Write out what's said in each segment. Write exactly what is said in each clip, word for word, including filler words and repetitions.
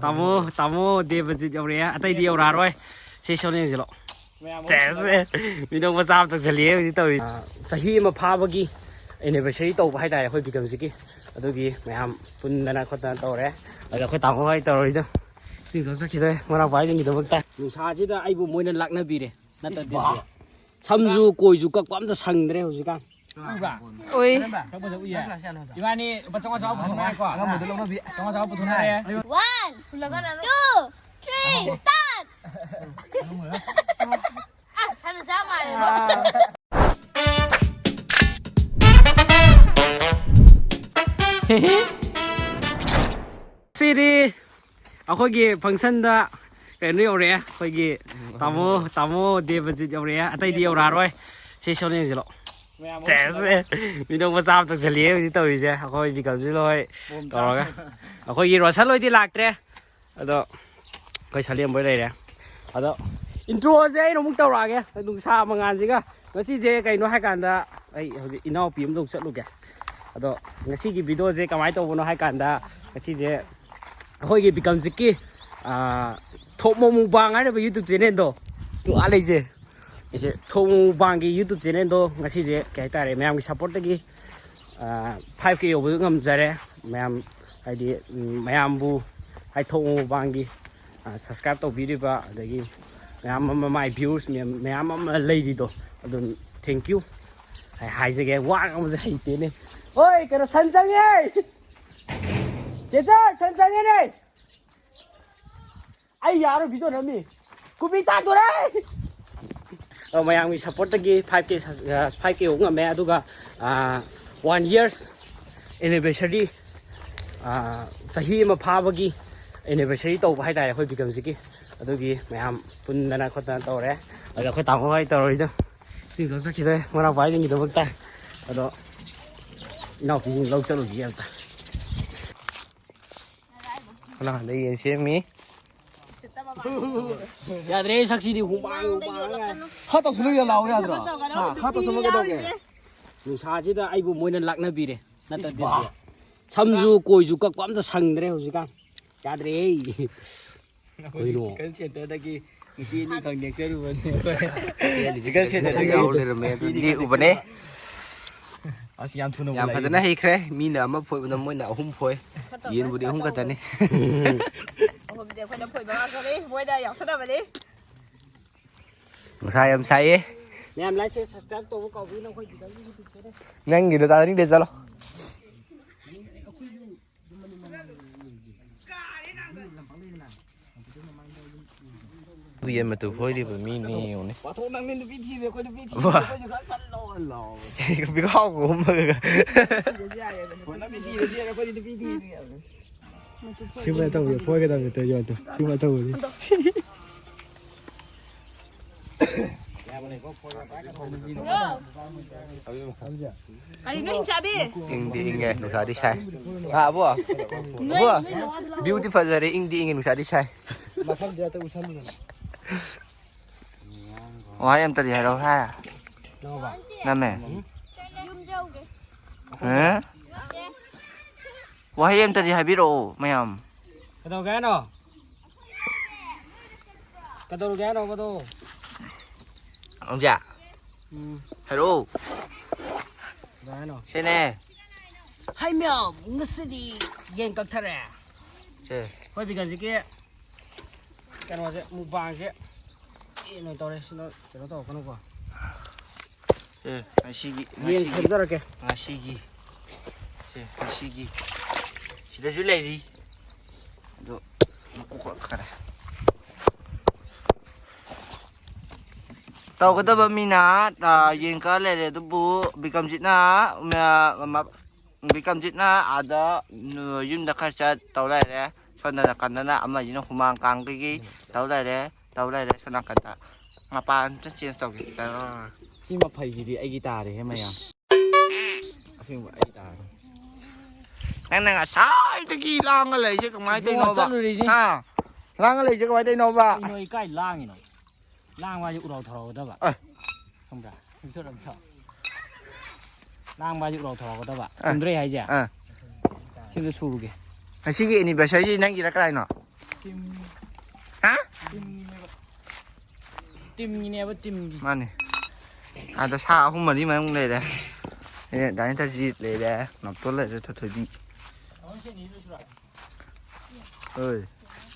ꯇꯥꯃꯣ, ꯇꯥꯃꯣ ꯗꯦꯕꯖꯤꯠ ꯌꯧꯔꯛꯑꯦ, ꯑꯇꯩꯗꯤ ꯌꯧꯔꯛꯑꯔꯣꯏ꯫ ꯁꯤ ꯁꯣꯝꯗ ꯌꯦꯡꯁꯤꯜꯂꯣ꯫ ꯁꯦꯁ, ꯃꯤꯅꯣꯛ ꯃꯆꯥ ꯑꯃ ꯇꯧꯁꯜꯂꯤꯌꯦ ꯍꯧꯖꯤꯛ ꯇꯧꯔꯤ꯫ ꯑꯥ, ꯆꯍꯤ ꯑꯃ ꯐꯥꯕꯒꯤ anniversary ꯇꯧꯕ ꯍꯥꯏꯇꯥꯔꯦ ꯑꯩꯈꯣꯏ ꯕꯤꯀꯝꯁꯤꯒꯤ꯫ ꯑꯗꯨꯒꯤ ꯃꯌꯥꯝ ꯄꯨꯟꯗꯅ ꯈꯣꯠꯇꯅ ꯇꯧꯔꯦ꯫ ꯑꯗ ꯑꯩꯈꯣꯏ ꯇꯥꯃꯣ ꯍꯣꯏ ꯇꯧꯔꯤꯗꯣ꯫ ꯁꯤꯡꯖꯣ ꯆꯠꯈꯤꯗꯣꯏ ꯃꯅꯥꯎꯄꯥꯁꯤꯡꯒꯤꯗꯃꯛꯇ꯫ ꯅꯨꯡꯁꯥꯁꯤꯗ ꯑꯩꯕꯨ ꯃꯣꯏꯅ ꯂꯥꯛꯅꯕꯤꯔꯦ꯫ ꯅꯠꯇ꯭ꯔꯗꯤ ꯁꯝꯁꯨ ꯀꯣꯏꯁꯨ ꯀꯛꯄ ꯑꯝꯇ ꯁꯪꯗ꯭ꯔꯦ ꯍꯧꯖꯤꯛꯀꯥꯟ꯫ ꯎꯏ꯫ ꯏꯕꯥꯅꯤ ꯂꯨꯄꯥ ꯆꯥꯝꯃꯉꯥ ꯆꯥꯝꯃꯉꯥ ꯄꯨꯊꯣꯛꯅꯔꯦꯀꯣ꯫ ꯑꯉꯝꯕꯗ ꯂꯧꯅꯕꯤ꯫ ꯆꯥꯝꯃꯉꯥ ꯆꯥꯝꯃꯉꯥ ꯄꯨꯊꯣꯛꯅꯔꯦ꯫ One, two, three, start! ꯑ, ꯁꯟ ꯆꯥ ꯃꯥꯜꯂꯦꯕ꯫ ꯁꯤꯗꯤ ꯑꯩꯈꯣꯏꯒꯤ functionꯗ ꯀꯩꯅꯣ ꯌꯧꯔꯛꯑꯦ, ꯑꯩꯈꯣꯏꯒꯤ ꯇꯥꯃꯣ, ꯇꯥꯃꯣ ꯗꯦꯕꯖꯤꯠ ꯌꯧꯔꯛꯑꯦ, ꯑꯇꯩꯗꯤ ꯌꯧꯔꯛꯑꯔꯣꯏ꯫ ꯁꯤ ꯁꯣꯝꯗ ꯌꯦꯡꯁꯤꯜꯂꯣ꯫ ꯁꯦꯁ, ꯃꯤꯅꯣꯛ ꯃꯆꯥ ꯑꯃ ꯇꯧꯁꯜꯂꯤꯌꯦ ꯍꯧꯖꯤꯛ ꯇꯧꯔꯤꯁꯦ, ꯑꯩꯈꯣꯏ ꯕꯤꯀꯝꯁꯤꯂꯣ ꯍꯣꯏ ꯇꯧꯔꯒ꯫ ꯑꯩꯈꯣꯏꯒꯤ ꯔꯣꯁꯟ ꯍꯣꯏꯗꯤ ꯂꯥꯛꯇ꯭ꯔꯦ꯫ ꯑꯗꯣ ꯑꯩꯈꯣꯏ ꯁꯂꯦꯝꯕꯣꯏ ꯂꯩꯔꯦ꯫ ꯑꯗꯣ introꯁꯦ ꯑꯩꯅ ꯑꯃꯨꯛ ꯇꯧꯔꯛꯑꯒꯦ, ꯅꯨꯡꯁꯥ ꯃꯉꯥꯜꯁꯤꯒ꯫ ꯉꯁꯤꯁꯦ ꯀꯩꯅꯣ ꯍꯥꯏꯀꯥꯟꯗ, ꯑꯩ ꯍꯧꯖꯤꯛ ꯏꯅꯥꯎꯄꯤ ꯑꯃ ꯂꯧ ꯆꯠꯂꯨꯒꯦ꯫ ꯑꯗꯣ ꯉꯁꯤꯒꯤ videoꯁꯦ ꯀꯃꯥꯏꯅ ꯇꯧꯕꯅꯣ ꯍꯥꯏꯀꯥꯟꯗ, ꯉꯁꯤꯁꯦ ꯑꯩꯈꯣꯏꯒꯤ ꯕꯤꯀꯝꯖꯤꯠꯀꯤ, ꯑꯥ, ꯊꯣꯛꯃꯣ ꯃꯨꯛꯕꯥꯡ ꯍꯥꯏꯔꯤꯕ YouTube channelꯗꯣ, ꯇꯨ ꯑꯥ ꯂꯩꯖꯦ꯫ ꯑꯩꯁꯦ ꯊꯣꯛꯃꯣ ꯃꯨꯛꯕꯥꯡꯒꯤ YouTube channelꯗꯣ ꯉꯁꯤꯁꯦ ꯀꯩ ꯍꯥꯏꯇꯥꯔꯦ, ꯃꯌꯥꯝꯒꯤ supportꯇꯒꯤ, ꯑꯥ, five K ꯌꯧꯕꯗꯨ ꯉꯝꯖꯔꯦ꯫ ꯃꯌꯥꯝ ꯍꯥꯏꯗꯤ, ꯎꯝ, ꯃꯌꯥꯝꯕꯨ ꯍꯥꯏ ꯊꯣꯛꯃꯣ ꯃꯨꯛꯕꯥꯡꯒꯤ, ꯑꯥ, subscribe ꯇꯧꯕꯤꯔꯤꯕ, ꯑꯗꯒꯤ ꯃꯌꯥꯝ ꯑꯃ ꯃꯥꯏ views ꯃꯌꯥꯝ, ꯃꯌꯥꯝ ꯑꯃ ꯂꯩꯔꯤꯗꯣ, ꯑꯗꯨꯝ thank you ꯍꯥꯏ-, ꯍꯥꯏꯖꯒꯦ꯫ ꯋꯥ ꯉꯥꯡꯕꯁꯦ ꯍꯩꯇꯦꯅꯦ꯫ ꯍꯣꯏ, ꯀꯩꯅꯣ, ꯁꯟ ꯆꯪꯉꯦ! ꯆꯦꯆꯟ, ꯁꯟ ꯆꯪꯉꯦꯅꯦ! ꯑꯩ ꯌꯥꯔꯣꯏ, video ꯅꯝꯃꯤ꯫ ꯀꯨꯝꯕꯤ ꯆꯥꯗꯣꯔꯦ! ꯑ, ꯃꯌꯥꯝꯒꯤ supportꯇꯒꯤ five K ꯁ-, ꯑ, five K ꯌꯧꯕ ꯉꯝꯃꯦ꯫ ꯑꯗꯨꯒ, ꯑ, one years anniversary, ꯑ, ꯆꯍꯤ ꯑꯃ ꯐꯥꯕꯒꯤ anniversary ꯇꯧꯕ ꯍꯥꯏꯇꯥꯔꯦ ꯑꯩꯈꯣꯏ ꯕꯤꯀꯝꯁꯤꯒꯤ꯫ ꯑꯗꯨꯒꯤ ꯃꯌꯥꯝ ꯄꯨꯟꯗꯅ ꯈꯣꯠꯇꯅ ꯇꯧꯔꯦ꯫ ꯑꯗ ꯑꯩꯈꯣꯏ ꯇꯥꯃꯣ ꯍꯣꯏ ꯇꯧꯔꯤꯗꯣ꯫ ꯁꯤꯡꯖꯣ ꯆꯠꯈꯤꯗꯣꯏ ꯃꯅꯥꯎꯄꯥꯁꯤꯡꯒꯤꯗꯃꯛꯇ꯫ ꯑꯗꯣ ꯏꯅꯥꯎꯄꯤꯁꯤꯡ ꯂꯧ ꯆꯠꯂꯨꯈꯤꯒꯦ ꯑꯝꯇ꯫ ꯀꯅꯥꯗ ꯌꯦꯟ ꯁꯦꯝꯃꯤ? ꯌꯥꯗ꯭ꯔꯦ, ꯁꯛꯁꯤꯗꯤ ꯍꯨꯃꯥꯡ, ꯍꯨꯃꯥꯡ ꯉꯥꯏ꯫ ꯈꯔ ꯇꯧꯁꯤꯜꯂꯨ, ꯌꯥ ꯂꯥꯎ ꯌꯥꯗ꯭ꯔꯣ? ꯍꯥ, ꯈꯔ ꯇꯧꯁꯤꯜꯂꯨ ꯀꯩꯗꯧꯒꯦ? ꯅꯨꯡꯁꯥꯁꯤꯗ ꯑꯩꯕꯨ ꯃꯣꯏꯅ ꯂꯥꯛꯅꯕꯤꯔꯦ꯫ ꯅꯠꯇ꯭ꯔꯗꯤ ꯏꯁ, ꯕꯥ꯫ ꯁꯝꯁꯨ ꯀꯣꯏꯁꯨ ꯀꯛꯄ ꯑꯝꯇ ꯁꯪꯗ꯭ꯔꯦ ꯍꯧꯖꯤꯛꯀꯥꯟ꯫ ꯆꯥꯗ꯭ꯔꯦ꯫ ꯀꯩꯅꯣ? ꯆꯤꯀꯟ ꯁꯦꯟꯇꯔꯗꯒꯤ ꯅꯨꯄꯤ ꯑꯅꯤꯈꯛ ꯅꯦꯛꯆꯔꯨꯕꯅꯦ ꯑꯩꯈꯣꯏ꯫ ꯆꯤꯀꯟ ꯁꯦꯟꯇꯔꯗꯒꯤ ꯌꯥꯎ ꯂꯩꯔꯝꯃꯦ, ꯑꯗꯨ ꯅꯦꯛꯎꯕꯅꯦ꯫ ꯑꯁ, ꯌꯥꯝ ꯊꯨꯅ ꯌꯥꯝ ꯎꯠꯂꯛꯏ꯫ ꯐꯖꯅ ꯍꯩꯈ꯭ꯔꯦ꯫ ꯃꯤꯅ ꯑꯃ ꯐꯣꯏꯕꯗ ꯃꯣꯏꯅ ꯑꯍꯨꯝ ꯐꯣꯏ꯫ ꯌꯦꯟꯕꯨꯗꯤ ꯑꯍꯨꯝ ꯈꯛꯇꯅꯤ꯫ ꯑꯍꯨꯝꯁꯦ ꯑꯩꯈꯣꯏꯅ ꯐꯣꯏꯕ ꯉꯥꯛꯇꯅꯤ, ꯃꯣꯏꯅ ꯌꯥꯎꯁꯟꯅꯕꯅꯤ꯫ ꯅꯨꯡꯁꯥ ꯌꯥꯝ ꯁꯥꯏꯌꯦ꯫ ꯃꯌꯥꯝ like, share, subscribe ꯇꯧꯕ ꯀꯥꯎꯕꯤꯒꯅꯨ ꯑꯩꯈꯣꯏ ꯗꯤꯒꯝꯒꯤ YouTube channel꯫ ꯅꯪꯒꯤꯗꯣ ꯇꯥꯅꯤꯡꯗꯦ, ꯆꯠꯂꯣ꯫ ꯌꯦꯟ ꯃꯇꯨ ꯐꯣꯏꯔꯤꯕ ꯃꯤꯅꯤ ꯌꯦꯡꯉꯨꯅꯦ꯫ ꯄꯥꯊꯣꯛ ꯅꯪꯗꯤ ꯅꯨꯄꯤ ꯊꯤꯔꯦ, ꯑꯩꯈꯣꯏ ꯅꯨꯄꯤ ꯊꯤꯔꯦ, ꯋꯥ꯫ ꯑꯩꯈꯣꯏꯁꯨ ꯈꯔ ꯈꯜꯂꯣ, ꯍꯜꯂꯣ꯫ ꯄꯤꯈꯥꯎꯒ ꯍꯨꯝꯃꯒ꯫ ꯍꯣꯏ, ꯅꯪꯗꯤ ꯊꯤꯔꯦ, ꯊꯤꯔꯦ, ꯑꯩꯈꯣꯏꯗꯤ ꯅꯨꯄꯤ ꯊꯤꯔꯦ꯫ ꯁꯤꯃ ꯇꯧꯕꯤꯌꯨ, ꯐꯣꯏꯒꯗꯕꯅꯤ, ꯇꯧ ꯌꯣꯟꯗꯣ꯫ ꯁꯤꯃ ꯇꯧꯕꯗꯤ꯫ ꯀꯔꯤꯅꯣ ꯍꯤꯡꯆꯥꯕꯤ? ꯏꯪꯗꯤ ꯏꯪꯉꯦ, ꯅꯨꯡꯁꯥꯗꯤ ꯁꯥꯏ꯫ ꯍꯥ, ꯑꯕꯣ? ꯅꯣꯏ, ꯑꯕꯣ? ꯅꯣꯏ ꯅꯋꯥꯗꯨ ꯂꯥꯛꯑꯣ꯫ View ꯗꯤ ꯐꯖꯔꯦ, ꯏꯪꯗꯤ ꯏꯪꯉꯦ, ꯅꯨꯡꯁꯥꯗꯤ ꯁꯥꯏ꯫ ꯃꯐꯝꯁꯤꯗ ꯑꯝꯇ ꯎꯁꯟꯕꯤꯗꯅ꯫ ꯋꯥꯍꯩ ꯑꯝꯇꯗꯤ ꯍꯥꯏꯔꯛꯑꯣ, ꯍꯥ? ꯅꯝꯃꯦ꯫ ꯌꯨꯝ ꯆꯧꯒꯦ꯫ ꯍꯥ? ꯋꯥꯍꯩ ꯑꯝꯇꯗꯤ ꯍꯥꯏꯕꯤꯔꯛꯑꯣ, ꯃꯌꯥꯝ꯫ ꯀꯩꯗꯧꯒꯦ ꯍꯥꯏꯅꯣ? ꯀꯩꯗꯧꯔꯒꯦ ꯍꯥꯏꯅꯣꯕꯗꯣ? ꯑꯪꯖꯥ꯫ ꯎꯝ꯫ ꯍꯥꯏꯔꯛꯑꯣ꯫ ꯀꯩꯗꯧ ꯍꯥꯏꯅꯣ? ꯁꯤꯅꯦ꯫ ꯍꯥꯏ ꯃꯌꯥꯝ, ꯉꯁꯤꯗꯤ ꯌꯦꯟ ꯀꯛꯊꯔꯦ꯫ ꯁꯦ꯫ ꯑꯩꯈꯣꯏ ꯕꯤꯀꯟꯖꯤꯠꯀꯤ ꯀꯩꯅꯣꯁꯦ, ꯃꯨꯛꯕꯥꯡꯁꯦ ꯌꯦꯟ ꯑꯣꯏꯅ ꯇꯧꯔꯦ꯫ ꯁꯤꯅ ꯀꯩꯅꯣ ꯇꯧꯔꯛꯀꯅꯨꯀꯣ꯫ ꯑꯦ, ꯉꯁꯤꯒꯤ, ꯌꯦꯟ ꯉꯁꯤꯒꯤ, ꯁꯦꯝꯖꯔꯛꯀꯦ꯫ ꯉꯁꯤꯒꯤ, ꯑꯦ, ꯉꯁꯤꯒꯤ ꯁꯤꯗꯁꯨ ꯂꯩꯔꯤ꯫ ꯑꯗꯣ ꯃꯀꯣꯛ ꯀꯛꯈꯔꯦ꯫ ꯇꯧꯒꯗꯕ ꯃꯤꯅ, ꯑ, ꯌꯦꯟ ꯀꯛꯑ ꯂꯩꯔꯦ, ꯑꯗꯨꯕꯨ ꯕꯤꯀꯝꯖꯤꯠꯅ, ꯃ-, ꯃ-, ꯕꯤꯀꯝꯖꯤꯠꯅ ꯑꯥꯗ, ꯅꯨ-, ꯌꯨꯝꯗ ꯈꯔ ꯆꯠ ꯇꯧ ꯂꯩꯔꯦ꯫ ꯁꯣꯝꯗ ꯅꯥꯀꯟꯗꯅ ꯑꯃꯁꯤꯅ ꯍꯨꯃꯥꯡ ꯀꯥꯡꯕꯒꯤ ꯇꯧ ꯂꯩꯔꯦ, ꯇꯧ ꯂꯩꯔꯦ꯫ ꯁꯣꯝ ꯅꯥꯀꯟꯗ ꯃꯄꯥ ꯑꯝꯇ change ꯇꯧꯒꯦ꯫ ꯁꯤ ꯃꯐꯩꯁꯤꯗꯤ ꯑꯩꯒꯤ ꯇꯥꯔꯦꯍꯦ ꯃꯌꯥꯝ꯫ ꯑꯁꯦꯡꯕ ꯑꯩ ꯇꯥꯔꯦ꯫ ꯅꯪꯅ ꯉꯁꯥꯏꯗꯒꯤ ꯂꯥꯡꯉ ꯂꯩꯁꯦ ꯀꯃꯥꯏꯅ ꯏꯕꯨꯡꯉꯣ, ꯇꯧꯔꯤꯅꯣꯕ? ꯆꯠꯂꯨꯔꯤꯅꯤ꯫ ꯍꯥ? ꯂꯥꯡꯉ ꯂꯩꯁꯦ ꯀꯃꯥꯏꯅ ꯇꯧꯔꯤꯅꯣꯕ? ꯀꯩꯅꯣ, ꯑꯩ ꯀꯥꯏ ꯂꯥꯡꯉꯤꯅꯣ? ꯂꯥꯡꯕ ꯍꯥꯏꯁꯦ ꯎꯔꯥꯎ ꯊꯔꯥꯎꯒꯗꯕ꯫ ꯑ꯫ ꯈꯪꯕ꯭ꯔꯥ? ꯂꯥꯡꯕ ꯍꯥꯏꯁꯦ ꯎꯔꯥꯎ ꯊꯔꯥꯎꯒꯗꯕ꯫ ꯑ꯫ ꯆꯨꯝꯗ꯭ꯔꯣ ꯑꯩ ꯍꯥꯏꯁꯦ? ꯑ꯫ ꯁꯤꯝꯇ ꯁꯨꯔꯨꯒꯦ꯫ ꯉꯁꯤꯒꯤ ꯑꯦꯅꯤꯚꯔꯁꯔꯤꯁꯤ ꯅꯪꯒꯤꯔ ꯀꯅꯥꯏꯅꯣ? ꯇꯤꯝ ꯍꯥ? ꯇꯤꯝꯒꯤꯅꯦꯕ ꯇꯤꯝꯒꯤꯅꯦꯕ ꯇꯤꯝꯒꯤ ꯃꯥꯅꯤ꯫ ꯑꯥꯗ ꯁꯥ ꯑꯍꯨꯝ ꯃꯔꯤ ꯃꯔꯝ ꯂꯩꯔꯦ꯫ ꯑꯦ ꯗꯥꯏꯅꯦꯇꯥꯖꯤꯠ ꯂꯩꯔꯦ, ꯅꯥꯎꯇꯣꯟ ꯂꯩꯔꯦ, ꯊꯣꯏꯊꯣꯏꯕꯤ꯫ ꯍꯣꯏ꯫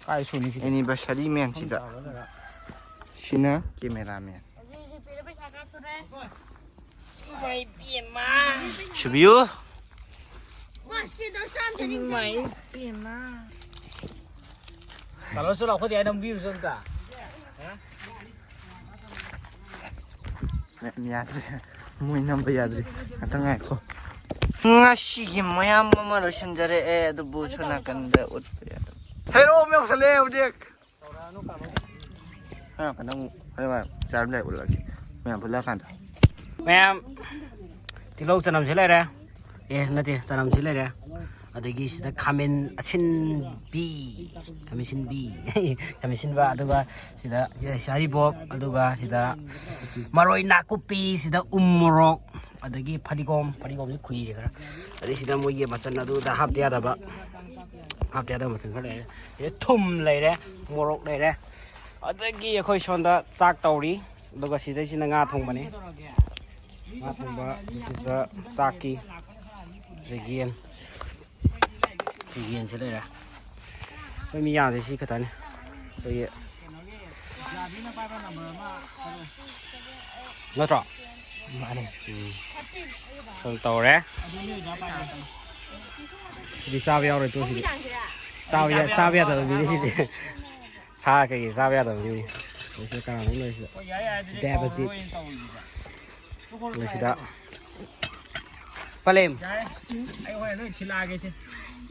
ꯀꯥꯏ ꯁꯨꯅꯤ ꯁꯤꯗꯤ? ꯑꯦꯅꯤꯚꯔꯁꯔꯤ ꯃꯦꯟꯁꯤꯗ꯫ ꯁꯤꯅ ꯀꯦꯃꯦꯔꯥꯃꯦꯟ꯫ ꯏꯃꯥꯏ ꯄꯦꯝꯃ꯫ ꯁꯨꯕꯤꯌꯨ꯫ ꯏꯃꯥꯏ ꯄꯦꯝꯃ꯫ ꯆꯠꯂꯣ ꯆꯠꯂꯣ ꯑꯩꯈꯣꯏꯗꯤ ꯑꯩ ꯅꯝꯕꯤꯔꯨꯁꯨ ꯑꯝꯇ꯫ ꯃꯌꯥꯝ ꯌꯥꯗ꯭ꯔꯦ꯫ ꯃꯣꯏ ꯅꯝꯕ ꯌꯥꯗ꯭ꯔꯦ꯫ ꯉꯥꯛꯇꯪ ꯉꯥꯏꯈꯣ꯫ ꯉꯁꯤꯒꯤ ꯃꯌꯥꯝ ꯑꯃ ꯂꯣꯏꯁꯤꯟꯖꯔꯛꯑꯦ, ꯑꯗꯨꯕꯨ ꯁꯣꯝ ꯅꯥꯀꯟꯗ ꯎꯠꯄ ꯌꯥꯗꯕ꯫ ꯍꯩꯔꯣꯛ ꯑꯃ ꯌꯧꯁꯜꯂꯛꯑꯦ ꯍꯧꯖꯤꯛ꯫ ꯁꯣꯝ ꯅꯥꯀꯟꯗ ꯑꯃꯨꯛ ꯍꯣꯔꯦꯟ ꯋꯥꯏ ꯆꯥꯔꯝꯗꯥꯏ ꯎꯠꯂꯛꯑꯒꯦ꯫ ꯃꯌꯥꯝ ꯄꯨꯜꯂꯛꯑꯀꯥꯟꯗ꯫ ꯃꯌꯥꯝ ꯇꯤꯜꯍꯧ ꯆꯅꯝꯁꯤ ꯂꯩꯔꯦ꯫ ꯑꯦ ꯅꯠꯇꯦ, ꯆꯅꯝꯁꯤ ꯂꯩꯔꯦ꯫ ꯑꯗꯒꯤ ꯁꯤꯗ ꯈꯥꯃꯦꯟ ꯑꯁꯤꯟꯕꯤ, ꯈꯥꯃꯦꯟ ꯑꯁꯤꯟꯕꯤ, ꯈꯥꯃꯦꯟ ꯑꯁꯤꯟꯕ, ꯑꯗꯨꯒ ꯁꯤꯗ ꯍꯔꯤꯕꯣꯞ, ꯑꯗꯨꯒ ꯁꯤꯗ ꯃꯔꯣꯏ ꯅꯥꯀꯨꯞꯄꯤ, ꯁꯤꯗ ꯎ ꯃꯣꯔꯣꯛ, ꯑꯗꯒꯤ ꯐꯗꯤꯒꯣꯝ, ꯐꯗꯤꯒꯣꯝꯁꯤ ꯈꯨꯏꯔꯦ ꯈꯔ꯫ ꯑꯗꯩ ꯁꯤꯗ ꯃꯣꯏꯒꯤ ꯃꯆꯜ ꯑꯗꯨꯗ ꯍꯥꯞꯇ ꯌꯥꯗꯕ, ꯍꯥꯞꯇ ꯌꯥꯗꯕ ꯃꯆꯜ ꯈꯔ ꯂꯩꯔꯦ꯫ ꯁꯤꯗ ꯊꯨꯝ ꯂꯩꯔꯦ, ꯃꯣꯔꯣꯛ ꯂꯩꯔꯦ꯫ ꯑꯗꯒꯤ ꯑꯩꯈꯣꯏ ꯁꯣꯝꯗ ꯆꯥꯛ ꯇꯧꯔꯤ, ꯑꯗꯨꯒ ꯁꯤꯗꯩꯁꯤꯅ ꯉꯥ ꯊꯣꯡꯕꯅꯤ꯫ ꯉꯥ ꯊꯣꯡꯕ, ꯁꯤꯗ ꯆꯥꯛꯀꯤ ꯌꯦꯟ꯫ ꯌꯦꯟꯁꯦ ꯂꯩꯔꯦ꯫ ꯑꯩꯈꯣꯏ ꯃꯤ ꯌꯥꯝꯗꯦ ꯁꯤ ꯈꯛꯇꯅꯤ꯫ ꯑꯩꯈꯣꯏꯒꯤ ꯅꯠꯇ꯭ꯔꯣ? ꯃꯥꯅꯦ꯫ ꯎꯝ꯫ ꯁꯨꯝ ꯇꯧꯔꯦ꯫ ꯁꯤꯗꯤ ꯆꯥꯕ ꯌꯥꯎꯔꯣꯏ ꯇꯣ ꯁꯤꯗꯤ꯫ ꯆꯥꯕ ꯌꯥ- ꯆꯥꯕ ꯌꯥꯗꯕ ꯃꯤꯅꯤ ꯁꯤꯗꯤ꯫ ꯁꯥ ꯀꯩꯀꯩ ꯆꯥꯕ ꯌꯥꯗꯕ ꯃꯤꯅꯤ꯫ ꯁꯤꯗ ꯀꯅꯥꯅꯣ ꯂꯩꯔꯤꯁꯤꯗ? ꯗꯦꯕꯖꯤꯠ꯫ ꯁꯤꯗ ꯄꯂꯦꯝ꯫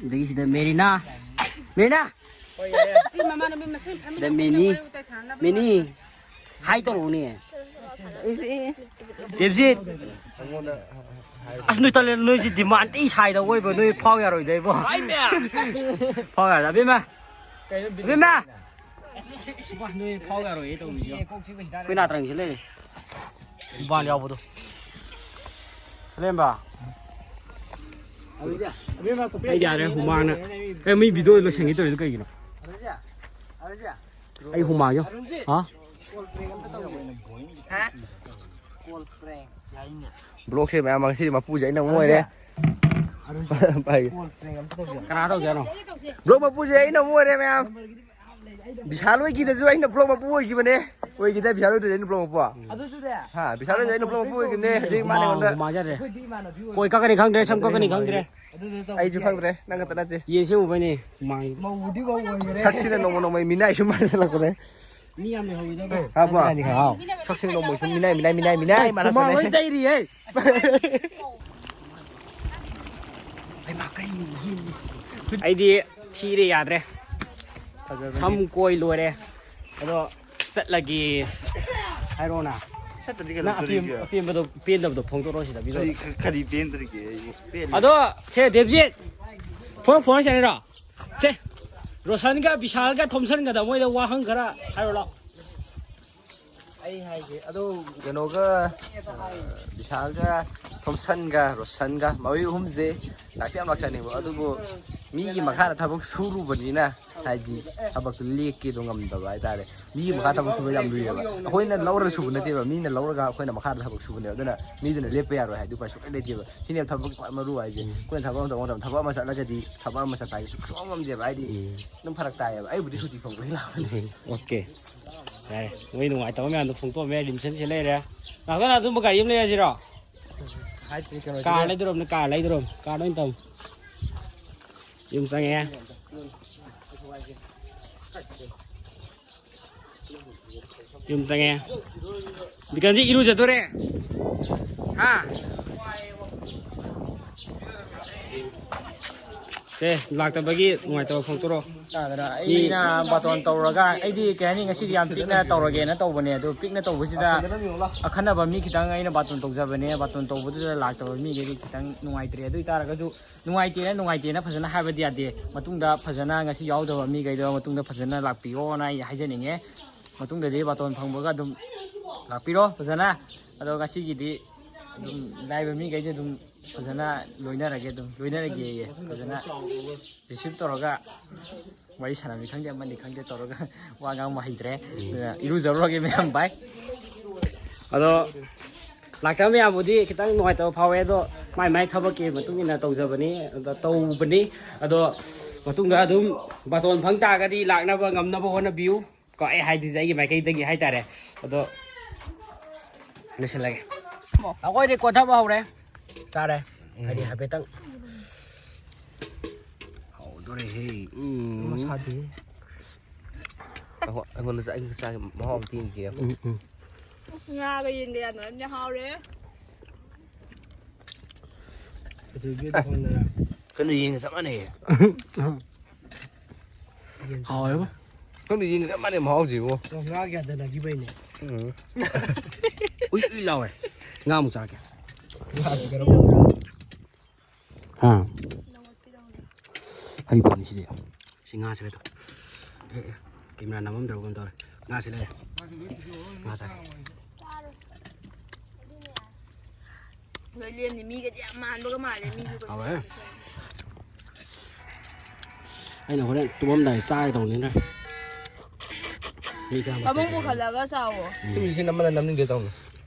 ꯑꯗꯒꯤ ꯁꯤꯗ ꯃꯦꯔꯤꯅꯥ꯫ ꯃꯦꯔꯤꯅꯥ꯫ ꯁꯤꯗ ꯃꯤꯅꯤ꯫ ꯃꯤꯅꯤ꯫ ꯍꯥꯏ ꯇꯧꯔꯛꯎꯅꯦ꯫ ꯗꯦꯕꯖꯤꯠ꯫ ꯑꯁ ꯅꯣꯏ ꯇꯜꯂꯦ, ꯅꯣꯏꯁꯤ ꯗꯤꯃꯥꯟ ꯊꯤ ꯁꯥꯏꯗ ꯑꯣꯏꯕ, ꯅꯣꯏ ꯐꯥꯎ ꯌꯥꯔꯣꯏꯗ ꯏꯕꯣ꯫ ꯐꯥꯎ ꯌꯥꯔꯣꯏꯗ ꯑꯕꯦꯝꯃ꯫ ꯑꯕꯦꯝꯃ꯫ ꯅꯣꯏ ꯐꯥꯎ ꯌꯥꯔꯣꯏꯌꯦ ꯇꯧꯔꯤꯁꯦ꯫ ꯑꯩꯈꯣꯏ ꯅꯥꯇ꯭ꯔꯪꯁꯤ ꯂꯩꯔꯦ꯫ ꯗꯤꯃꯥꯟ ꯌꯥꯎꯕꯗꯣ꯫ ꯁꯂꯦꯝꯕ꯫ ꯑꯩ ꯌꯥꯔꯦ, ꯍꯨꯃꯥꯡꯅ꯫ ꯑꯦ, ꯃꯤ ꯚꯤꯗꯤꯑꯣ ꯂꯣꯏꯁꯟꯒꯦ ꯇꯧꯔꯤꯗꯣ ꯀꯩꯒꯤꯅꯣ? ꯑꯩ ꯍꯨꯃꯥꯡ ꯌꯣ꯫ ꯍꯥ? ꯕ꯭ꯂꯣꯛꯁꯦ ꯃꯌꯥꯝ ꯉꯁꯤꯗꯤ ꯃꯄꯨꯁꯦ ꯑꯩꯅ ꯑꯃꯨꯛ ꯑꯣꯏꯔꯦ꯫ ꯄꯥꯏꯒꯦ꯫ ꯀꯅꯥ ꯇꯧꯁꯦ ꯍꯥꯏꯅꯣ? ꯕ꯭ꯂꯣꯛ ꯃꯄꯨꯁꯦ ꯑꯩꯅ ꯑꯃꯨꯛ ꯑꯣꯏꯔꯦ ꯃꯌꯥꯝ꯫ ꯕꯤꯁꯥꯜ ꯍꯣꯏꯒꯤꯗꯁꯨ ꯑꯩꯅ ꯕ꯭ꯂꯣꯛ ꯃꯄꯨ ꯑꯣꯏꯈꯤꯕꯅꯦ꯫ ꯑꯣꯏꯈꯤꯗ ꯕꯤꯁꯥꯜ ꯍꯣꯏꯗꯁꯨ ꯑꯩꯅ ꯕ꯭ꯂꯣꯛ ꯃꯄꯨ꯫ ꯍꯥ, ꯕꯤꯁꯥꯜ ꯍꯣꯏꯗꯁꯨ ꯑꯩꯅ ꯕ꯭ꯂꯣꯛ ꯃꯄꯨ ꯑꯣꯏꯈꯤꯕꯅꯦ꯫ ꯍꯧꯖꯤꯛ ꯃꯥꯅ ꯑꯩꯉꯣꯟꯗ ꯍꯨꯃꯥꯡ ꯍꯨꯃꯥꯡꯖꯔꯦ꯫ ꯀꯣꯏ ꯀꯛꯀꯅꯤ ꯈꯪꯗ꯭ꯔꯦ, ꯁꯝ ꯀꯛꯀꯅꯤ ꯈꯪꯗ꯭ꯔꯦ꯫ ꯑꯩꯁꯨ ꯈꯪꯗ꯭ꯔꯦ, ꯅꯪ ꯈꯛꯇ ꯅꯠꯇꯦ꯫ ꯌꯦꯟ ꯁꯦꯝꯃꯨꯕꯩꯅꯦ ꯍꯨꯃꯥꯡ꯫ ꯁꯛꯁꯤꯅ ꯅꯣꯡꯃ ꯅꯣꯡꯃꯩ ꯃꯤꯅꯥꯏ ꯁꯨꯝ ꯃꯥꯟꯁꯤꯜꯂꯛꯄꯅꯦ꯫ ꯃꯤ ꯌꯥꯝ ꯂꯩꯍꯧꯋꯤꯗ꯫ ꯍꯥ, ꯕꯣ? ꯁꯛꯁꯤꯡ ꯅꯣꯡꯃꯩ ꯁꯨꯝ ꯃꯤꯅꯥꯏ, ꯃꯤꯅꯥꯏ, ꯃꯤꯅꯥꯏ, ꯃꯤꯅꯥꯏ ꯃꯥꯜꯂꯛꯄꯅꯦ꯫ ꯍꯨꯃꯥꯡ ꯂꯣꯏ ꯇꯩꯔꯤꯌꯦ꯫ ꯑꯩꯗꯤ ꯊꯤꯔꯦ, ꯌꯥꯗ꯭ꯔꯦ꯫ ꯐꯖꯕꯅꯤ꯫ ꯁꯝ ꯀꯣꯏ ꯂꯣꯏꯔꯦ꯫ ꯑꯗꯣ ꯆꯠꯂꯒꯦ ꯍꯥꯏꯔꯣꯅ꯫ ꯆꯠꯇ꯭ꯔꯗꯤ ꯀꯩꯅꯣ ꯅꯪ ꯑꯄꯦꯟ-, ꯇꯧꯔꯤꯒꯦ? ꯑꯄꯦꯟꯕꯗꯣ, ꯄꯦꯟꯗꯕꯗꯣ ꯐꯣꯡꯗꯣꯔꯣ ꯁꯤꯗ ꯚꯤꯗꯤꯑꯣꯗ꯫ ꯀꯔꯤ, ꯀꯔꯤ ꯄꯦꯟꯗ꯭ꯔꯤꯒꯦ? ꯑꯩꯕꯨ ꯄꯦꯜꯂꯦ꯫ ꯑꯗꯣ ꯁꯦ ꯗꯦꯕꯖꯤꯠ, ꯐꯣꯟ, ꯐꯣꯟ ꯁꯥꯟꯅꯔꯣ꯫ ꯁꯦ, ꯔꯣꯁꯟꯒ ꯕꯤꯁꯥꯜꯒ ꯊꯣꯝꯁꯟꯒꯗ ꯃꯣꯏꯗ ꯋꯥꯍꯪ ꯈꯔ ꯍꯥꯏꯔꯣ ꯂꯥꯎ꯫ ꯑꯩ ꯍꯥꯏꯒꯦ, ꯑꯗꯣ ꯀꯩꯅꯣꯒ, ꯑ, ꯕꯤꯁꯥꯜꯒ, ꯊꯣꯝꯁꯟꯒ, ꯔꯣꯁꯟꯒ, ꯃꯈꯣꯏ ꯑꯍꯨꯝꯁꯦ ꯂꯥꯛꯇꯤ ꯌꯥꯝ ꯂꯥꯛꯆꯅꯤꯡꯕ, ꯑꯗꯨꯕꯨ ꯃꯤꯒꯤ ꯃꯈꯥꯗ ꯊꯕꯛ ꯁꯨꯔꯨꯕꯅꯤꯅ, ꯍꯥꯏꯗꯤ, ꯊꯕꯛꯇꯨ ꯂꯦꯞꯀꯦꯗꯣ ꯉꯝꯗꯕ ꯍꯥꯏꯇꯥꯔꯦ꯫ ꯃꯤꯒꯤ ꯃꯈꯥ ꯊꯕꯛ ꯁꯨꯕ ꯌꯥꯝ ꯂꯨꯏꯌꯦꯕ꯫ ꯑꯩꯈꯣꯏꯅ ꯂꯧꯔꯒ ꯁꯨꯕ ꯅꯠꯇꯦꯕ, ꯃꯤꯅ ꯂꯧꯔꯒ ꯑꯩꯈꯣꯏꯅ ꯃꯈꯥꯗ ꯊꯕꯛ ꯁꯨꯕꯅꯦꯕ꯫ ꯑꯗꯨꯅ ꯃꯤꯗꯨꯅ ꯂꯦꯞꯄ ꯌꯥꯔꯣꯏ ꯍꯥꯏꯗꯤ ꯎꯄꯥꯏ ꯁꯨꯡꯂꯩ ꯂꯩꯇꯦꯕ꯫ ꯁꯤꯅꯦꯕ ꯊꯕꯛꯀꯤ ꯈ꯭ꯋꯥꯏ ꯃꯔꯨ ꯍꯥꯏꯁꯦ꯫ ꯎꯝ꯫ ꯑꯩꯈꯣꯏꯅ ꯊꯕꯛ ꯑꯃ ꯇꯧꯕ ꯃꯇꯝꯗ ꯊꯕꯛ ꯑꯃ ꯆꯠꯂꯒꯗꯤ ꯊꯕꯛ ꯑꯃ ꯆꯠꯄ ꯍꯥꯏꯁꯦ ꯁꯨꯡꯉꯝ ꯉꯝꯗꯦꯕ꯫ ꯍꯥꯏꯗꯤ ꯎꯝ꯫ ꯑꯗꯨꯝ ꯐꯔꯛ ꯇꯥꯏꯌꯦꯕ꯫ ꯑꯩꯕꯨꯗꯤ ꯁꯨꯇꯤ ꯐꯪꯕꯒꯤ ꯂꯥꯛꯄꯅꯦ꯫ ꯎꯝ, ꯑꯣꯀꯦ꯫ ꯌꯥꯔꯦ, ꯃꯣꯏ ꯅꯨꯡꯉꯥꯏꯇꯕ ꯃꯌꯥꯝꯗꯣ ꯐꯣꯡꯗꯣꯛꯑꯝꯃꯦ꯫ ꯔꯤꯝꯁꯟꯁꯤ ꯂꯩꯔꯦ꯫ ꯉꯥꯛꯇꯪ ꯑꯗꯨꯝꯕ ꯒꯥꯔꯤ ꯑꯃ ꯂꯩꯔꯁꯤꯔꯣ? ꯍꯥꯏꯗ꯭ꯔꯤ ꯀꯩꯅꯣ ꯀꯥꯔ ꯁꯤꯗ꯫ ꯂꯩꯗꯣꯔꯝꯅꯦ, ꯀꯥꯔ ꯂꯩꯗꯣꯔꯝ꯫ ꯀꯥꯔ ꯑꯣꯏꯅ ꯇꯧ꯫ ꯌꯨꯝ ꯆꯪꯉꯛꯑꯦ꯫ ꯌꯨꯝ ꯆꯪꯉꯦ꯫ ꯕꯤꯀꯟꯁꯤ ꯏꯔꯨꯖꯗꯣꯔꯦ꯫ ꯍꯥ? ꯑꯦ, ꯂꯥꯛꯇꯕꯒꯤ ꯅꯨꯡꯉꯥꯏꯇꯕ ꯐꯣꯡꯗꯣꯔꯛꯑꯣ꯫ ꯇꯥꯗꯅ ꯃꯤ ꯑꯩꯅ ꯕꯥꯇꯣꯟ ꯇꯧꯔꯒ, ꯑꯩꯗꯤ ꯀꯩ ꯍꯥꯏꯅꯤ, ꯉꯁꯤꯗꯤ ꯌꯥꯝ ꯄꯤꯛꯅ ꯇꯧꯔꯒꯦꯅ ꯇꯧꯕꯅꯦ꯫ ꯑꯗꯣ ꯄꯤꯛꯅ ꯇꯧꯕꯁꯤꯗ ꯑꯈꯟꯅꯕ ꯃꯤ ꯈꯤꯇꯪ ꯑꯩꯅ ꯕꯥꯇꯣꯟ ꯇꯧꯖꯕꯅꯦ꯫ ꯕꯥꯇꯣꯟ ꯇꯧꯕꯗꯨꯗ ꯂꯥꯛꯇꯕ ꯃꯤꯈꯩꯗꯤ ꯈꯤꯇꯪ ꯅꯨꯡꯉꯥꯏꯇ꯭ꯔꯦ꯫ ꯑꯗꯨ ꯑꯣꯏ ꯇꯥꯔꯒꯁꯨ ꯅꯨꯡꯉꯥꯏꯇꯦꯅ, ꯅꯨꯡꯉꯥꯏꯇꯦꯅ ꯐꯖꯅ ꯍꯥꯏꯕꯗꯤ ꯌꯥꯗꯦ꯫ ꯃꯇꯨꯡꯗ ꯐꯖꯅ, ꯉꯁꯤ ꯌꯥꯎꯗꯕ ꯃꯤꯈꯩꯗꯣ ꯃꯇꯨꯡꯗ ꯐꯖꯅ ꯂꯥꯛꯄꯤꯌꯣꯅ ꯑꯩ ꯍꯥꯏꯖꯅꯤꯡꯉꯦ꯫ ꯃꯇꯨꯡꯗꯗꯤ ꯕꯥꯇꯣꯟ ꯐꯪꯕꯒ ꯑꯗꯨꯝ ꯂꯥꯛꯄꯤꯔꯣ ꯐꯖꯅ꯫ ꯑꯗꯣ ꯉꯁꯤꯒꯤꯗꯤ ꯑꯗꯨꯝ ꯂꯥꯛꯏꯕ ꯃꯤꯈꯩꯁꯦ ꯑꯗꯨꯝ ꯐꯖꯅ ꯂꯣꯏꯅꯔꯒꯦ, ꯑꯗꯨꯝ ꯂꯣꯏꯅꯔꯒꯦꯌꯦ, ꯐꯖꯅ ꯔꯤꯁꯤꯞ ꯇꯧꯔꯒ ꯋꯥꯔꯤ ꯁꯥꯟꯅꯕꯅꯤ ꯈꯪꯗꯦ, ꯑꯃꯅꯤ ꯈꯪꯗꯦ, ꯇꯧꯔꯒ ꯋꯥ ꯉꯥꯡꯕ ꯍꯩꯇ꯭ꯔꯦ꯫ ꯑꯗꯨꯅ ꯏꯔꯨꯖꯔꯨꯔꯒꯦ ꯃꯌꯥꯝ, ꯚꯥꯏ꯫ ꯑꯗꯣ ꯂꯥꯛꯇꯕ ꯃꯌꯥꯝꯕꯨꯗꯤ ꯈꯤꯇꯪ ꯅꯨꯡꯉꯥꯏꯇꯕ ꯐꯥꯎꯋꯦ, ꯑꯗꯣ ꯃꯥꯏ ꯃꯥꯏ ꯊꯕꯛꯀꯤ ꯃꯇꯨꯡ ꯏꯟꯅ ꯇꯧꯖꯕꯅꯤ, ꯑꯗ ꯇꯧꯕꯅꯤ꯫ ꯑꯗꯣ ꯃꯇꯨꯡꯗ ꯑꯗꯨꯝ ꯕꯥꯇꯣꯟ ꯐꯪ ꯇꯥꯔꯒꯗꯤ ꯂꯥꯛꯅꯕ ꯉꯝꯅꯕ ꯍꯣꯠꯅꯕꯤꯌꯨ꯫ ꯀꯣ, ꯑꯩ ꯍꯥꯏꯗꯣꯏꯁꯦ ꯑꯩꯒꯤ ꯃꯥꯏꯀꯩꯗꯒꯤ ꯍꯥꯏꯇꯥꯔꯦ꯫ ꯑꯗꯣ ꯂꯣꯏꯁꯤꯜꯂꯒꯦ꯫ ꯑꯩꯈꯣꯏꯗꯤ ꯀꯣꯟꯊꯕ ꯍꯧꯔꯦ꯫ ꯆꯥꯔꯦ꯫ ꯎꯝ꯫ ꯍꯥꯏꯗꯤ ꯍꯥꯏꯐꯦꯠꯇꯪ꯫ ꯍꯧꯗꯣꯔꯦꯍꯦ꯫ ꯎꯝ꯫ ꯃꯁꯥꯗꯤ꯫ ꯑꯩꯉꯣꯟ-, ꯑꯩꯉꯣꯟꯗꯁꯨ ꯑꯩꯒꯤ ꯆꯥꯒꯤ ꯃꯍꯥꯎ ꯑꯝꯇ ꯌꯦꯡꯒꯦ꯫ ꯎꯝ, ꯎꯝ꯫ ꯉꯥꯒ ꯌꯦꯟꯒ ꯌꯥꯅꯔꯝꯅꯦ, ꯍꯥꯎꯔꯦ꯫ ꯑꯗꯨꯗꯤ ꯑꯗꯨꯝ ꯍꯣꯠꯅꯔꯦ꯫ ꯀꯩꯅꯣ, ꯌꯦꯟꯒ ꯆꯞ ꯃꯥꯟꯅꯩꯌꯦ꯫ ꯌꯦꯟ ꯍꯥꯎꯋꯦꯕꯣ꯫ ꯈꯪꯗꯦ, ꯌꯦꯟꯒ ꯆꯞ ꯃꯥꯟꯅꯩ ꯃꯍꯥꯎꯁꯤꯕꯣ꯫ ꯑꯣ, ꯉꯥ ꯌꯥꯗꯅꯈꯤꯕꯩꯅꯦ꯫ ꯎꯝ꯫ ꯎꯏ ꯎꯏ ꯂꯥꯎꯋꯦ꯫ ꯉꯥ ꯑꯃꯨꯛ ꯆꯥꯔꯛꯀꯦ꯫ ꯉꯥꯁꯤ ꯀꯔꯝꯕ? ꯍꯥ? ꯍꯩ ꯄꯣꯠꯅꯤ ꯁꯤꯗꯤ꯫ ꯁꯤ ꯉꯥꯁꯦ ꯀꯩꯗꯧ-, ꯑꯦ, ꯑꯦ, ꯀꯦꯃꯦꯔꯥ ꯅꯝꯃꯝꯗ꯭ꯔꯕ ꯀꯩꯅꯣꯝ ꯇꯧꯔꯦ꯫ ꯉꯥꯁꯦ ꯂꯩꯔꯦ꯫ ꯉꯥ ꯆꯥꯔꯦ꯫ ꯂꯣꯏ ꯂꯦꯝꯅꯤ꯫ ꯃꯤꯒꯗꯤ ꯌꯥꯝ ꯃꯥꯟꯕꯒ ꯃꯥꯜꯂꯦ, ꯃꯤꯁꯨ ꯀꯩꯁꯨ ꯍꯥꯎꯋꯦ꯫ ꯌꯥꯝ ꯊꯦꯡꯅ꯫ ꯑꯩꯅ ꯍꯣꯔꯦꯟ ꯇꯨꯝꯃꯝꯗꯥꯏ ꯆꯥꯒꯦ ꯇꯧꯅꯤꯅ꯫ ꯃꯤ ꯀꯌꯥꯝ ꯐꯃꯨꯡ ꯄꯨꯈꯠꯂꯒ ꯆꯥꯎꯋꯣ꯫ ꯎꯝ꯫ ꯁꯤ ꯃꯤꯁꯦ ꯅꯝꯕꯅ ꯅꯝꯅꯤꯡꯗꯦ ꯇꯧꯅꯤ꯫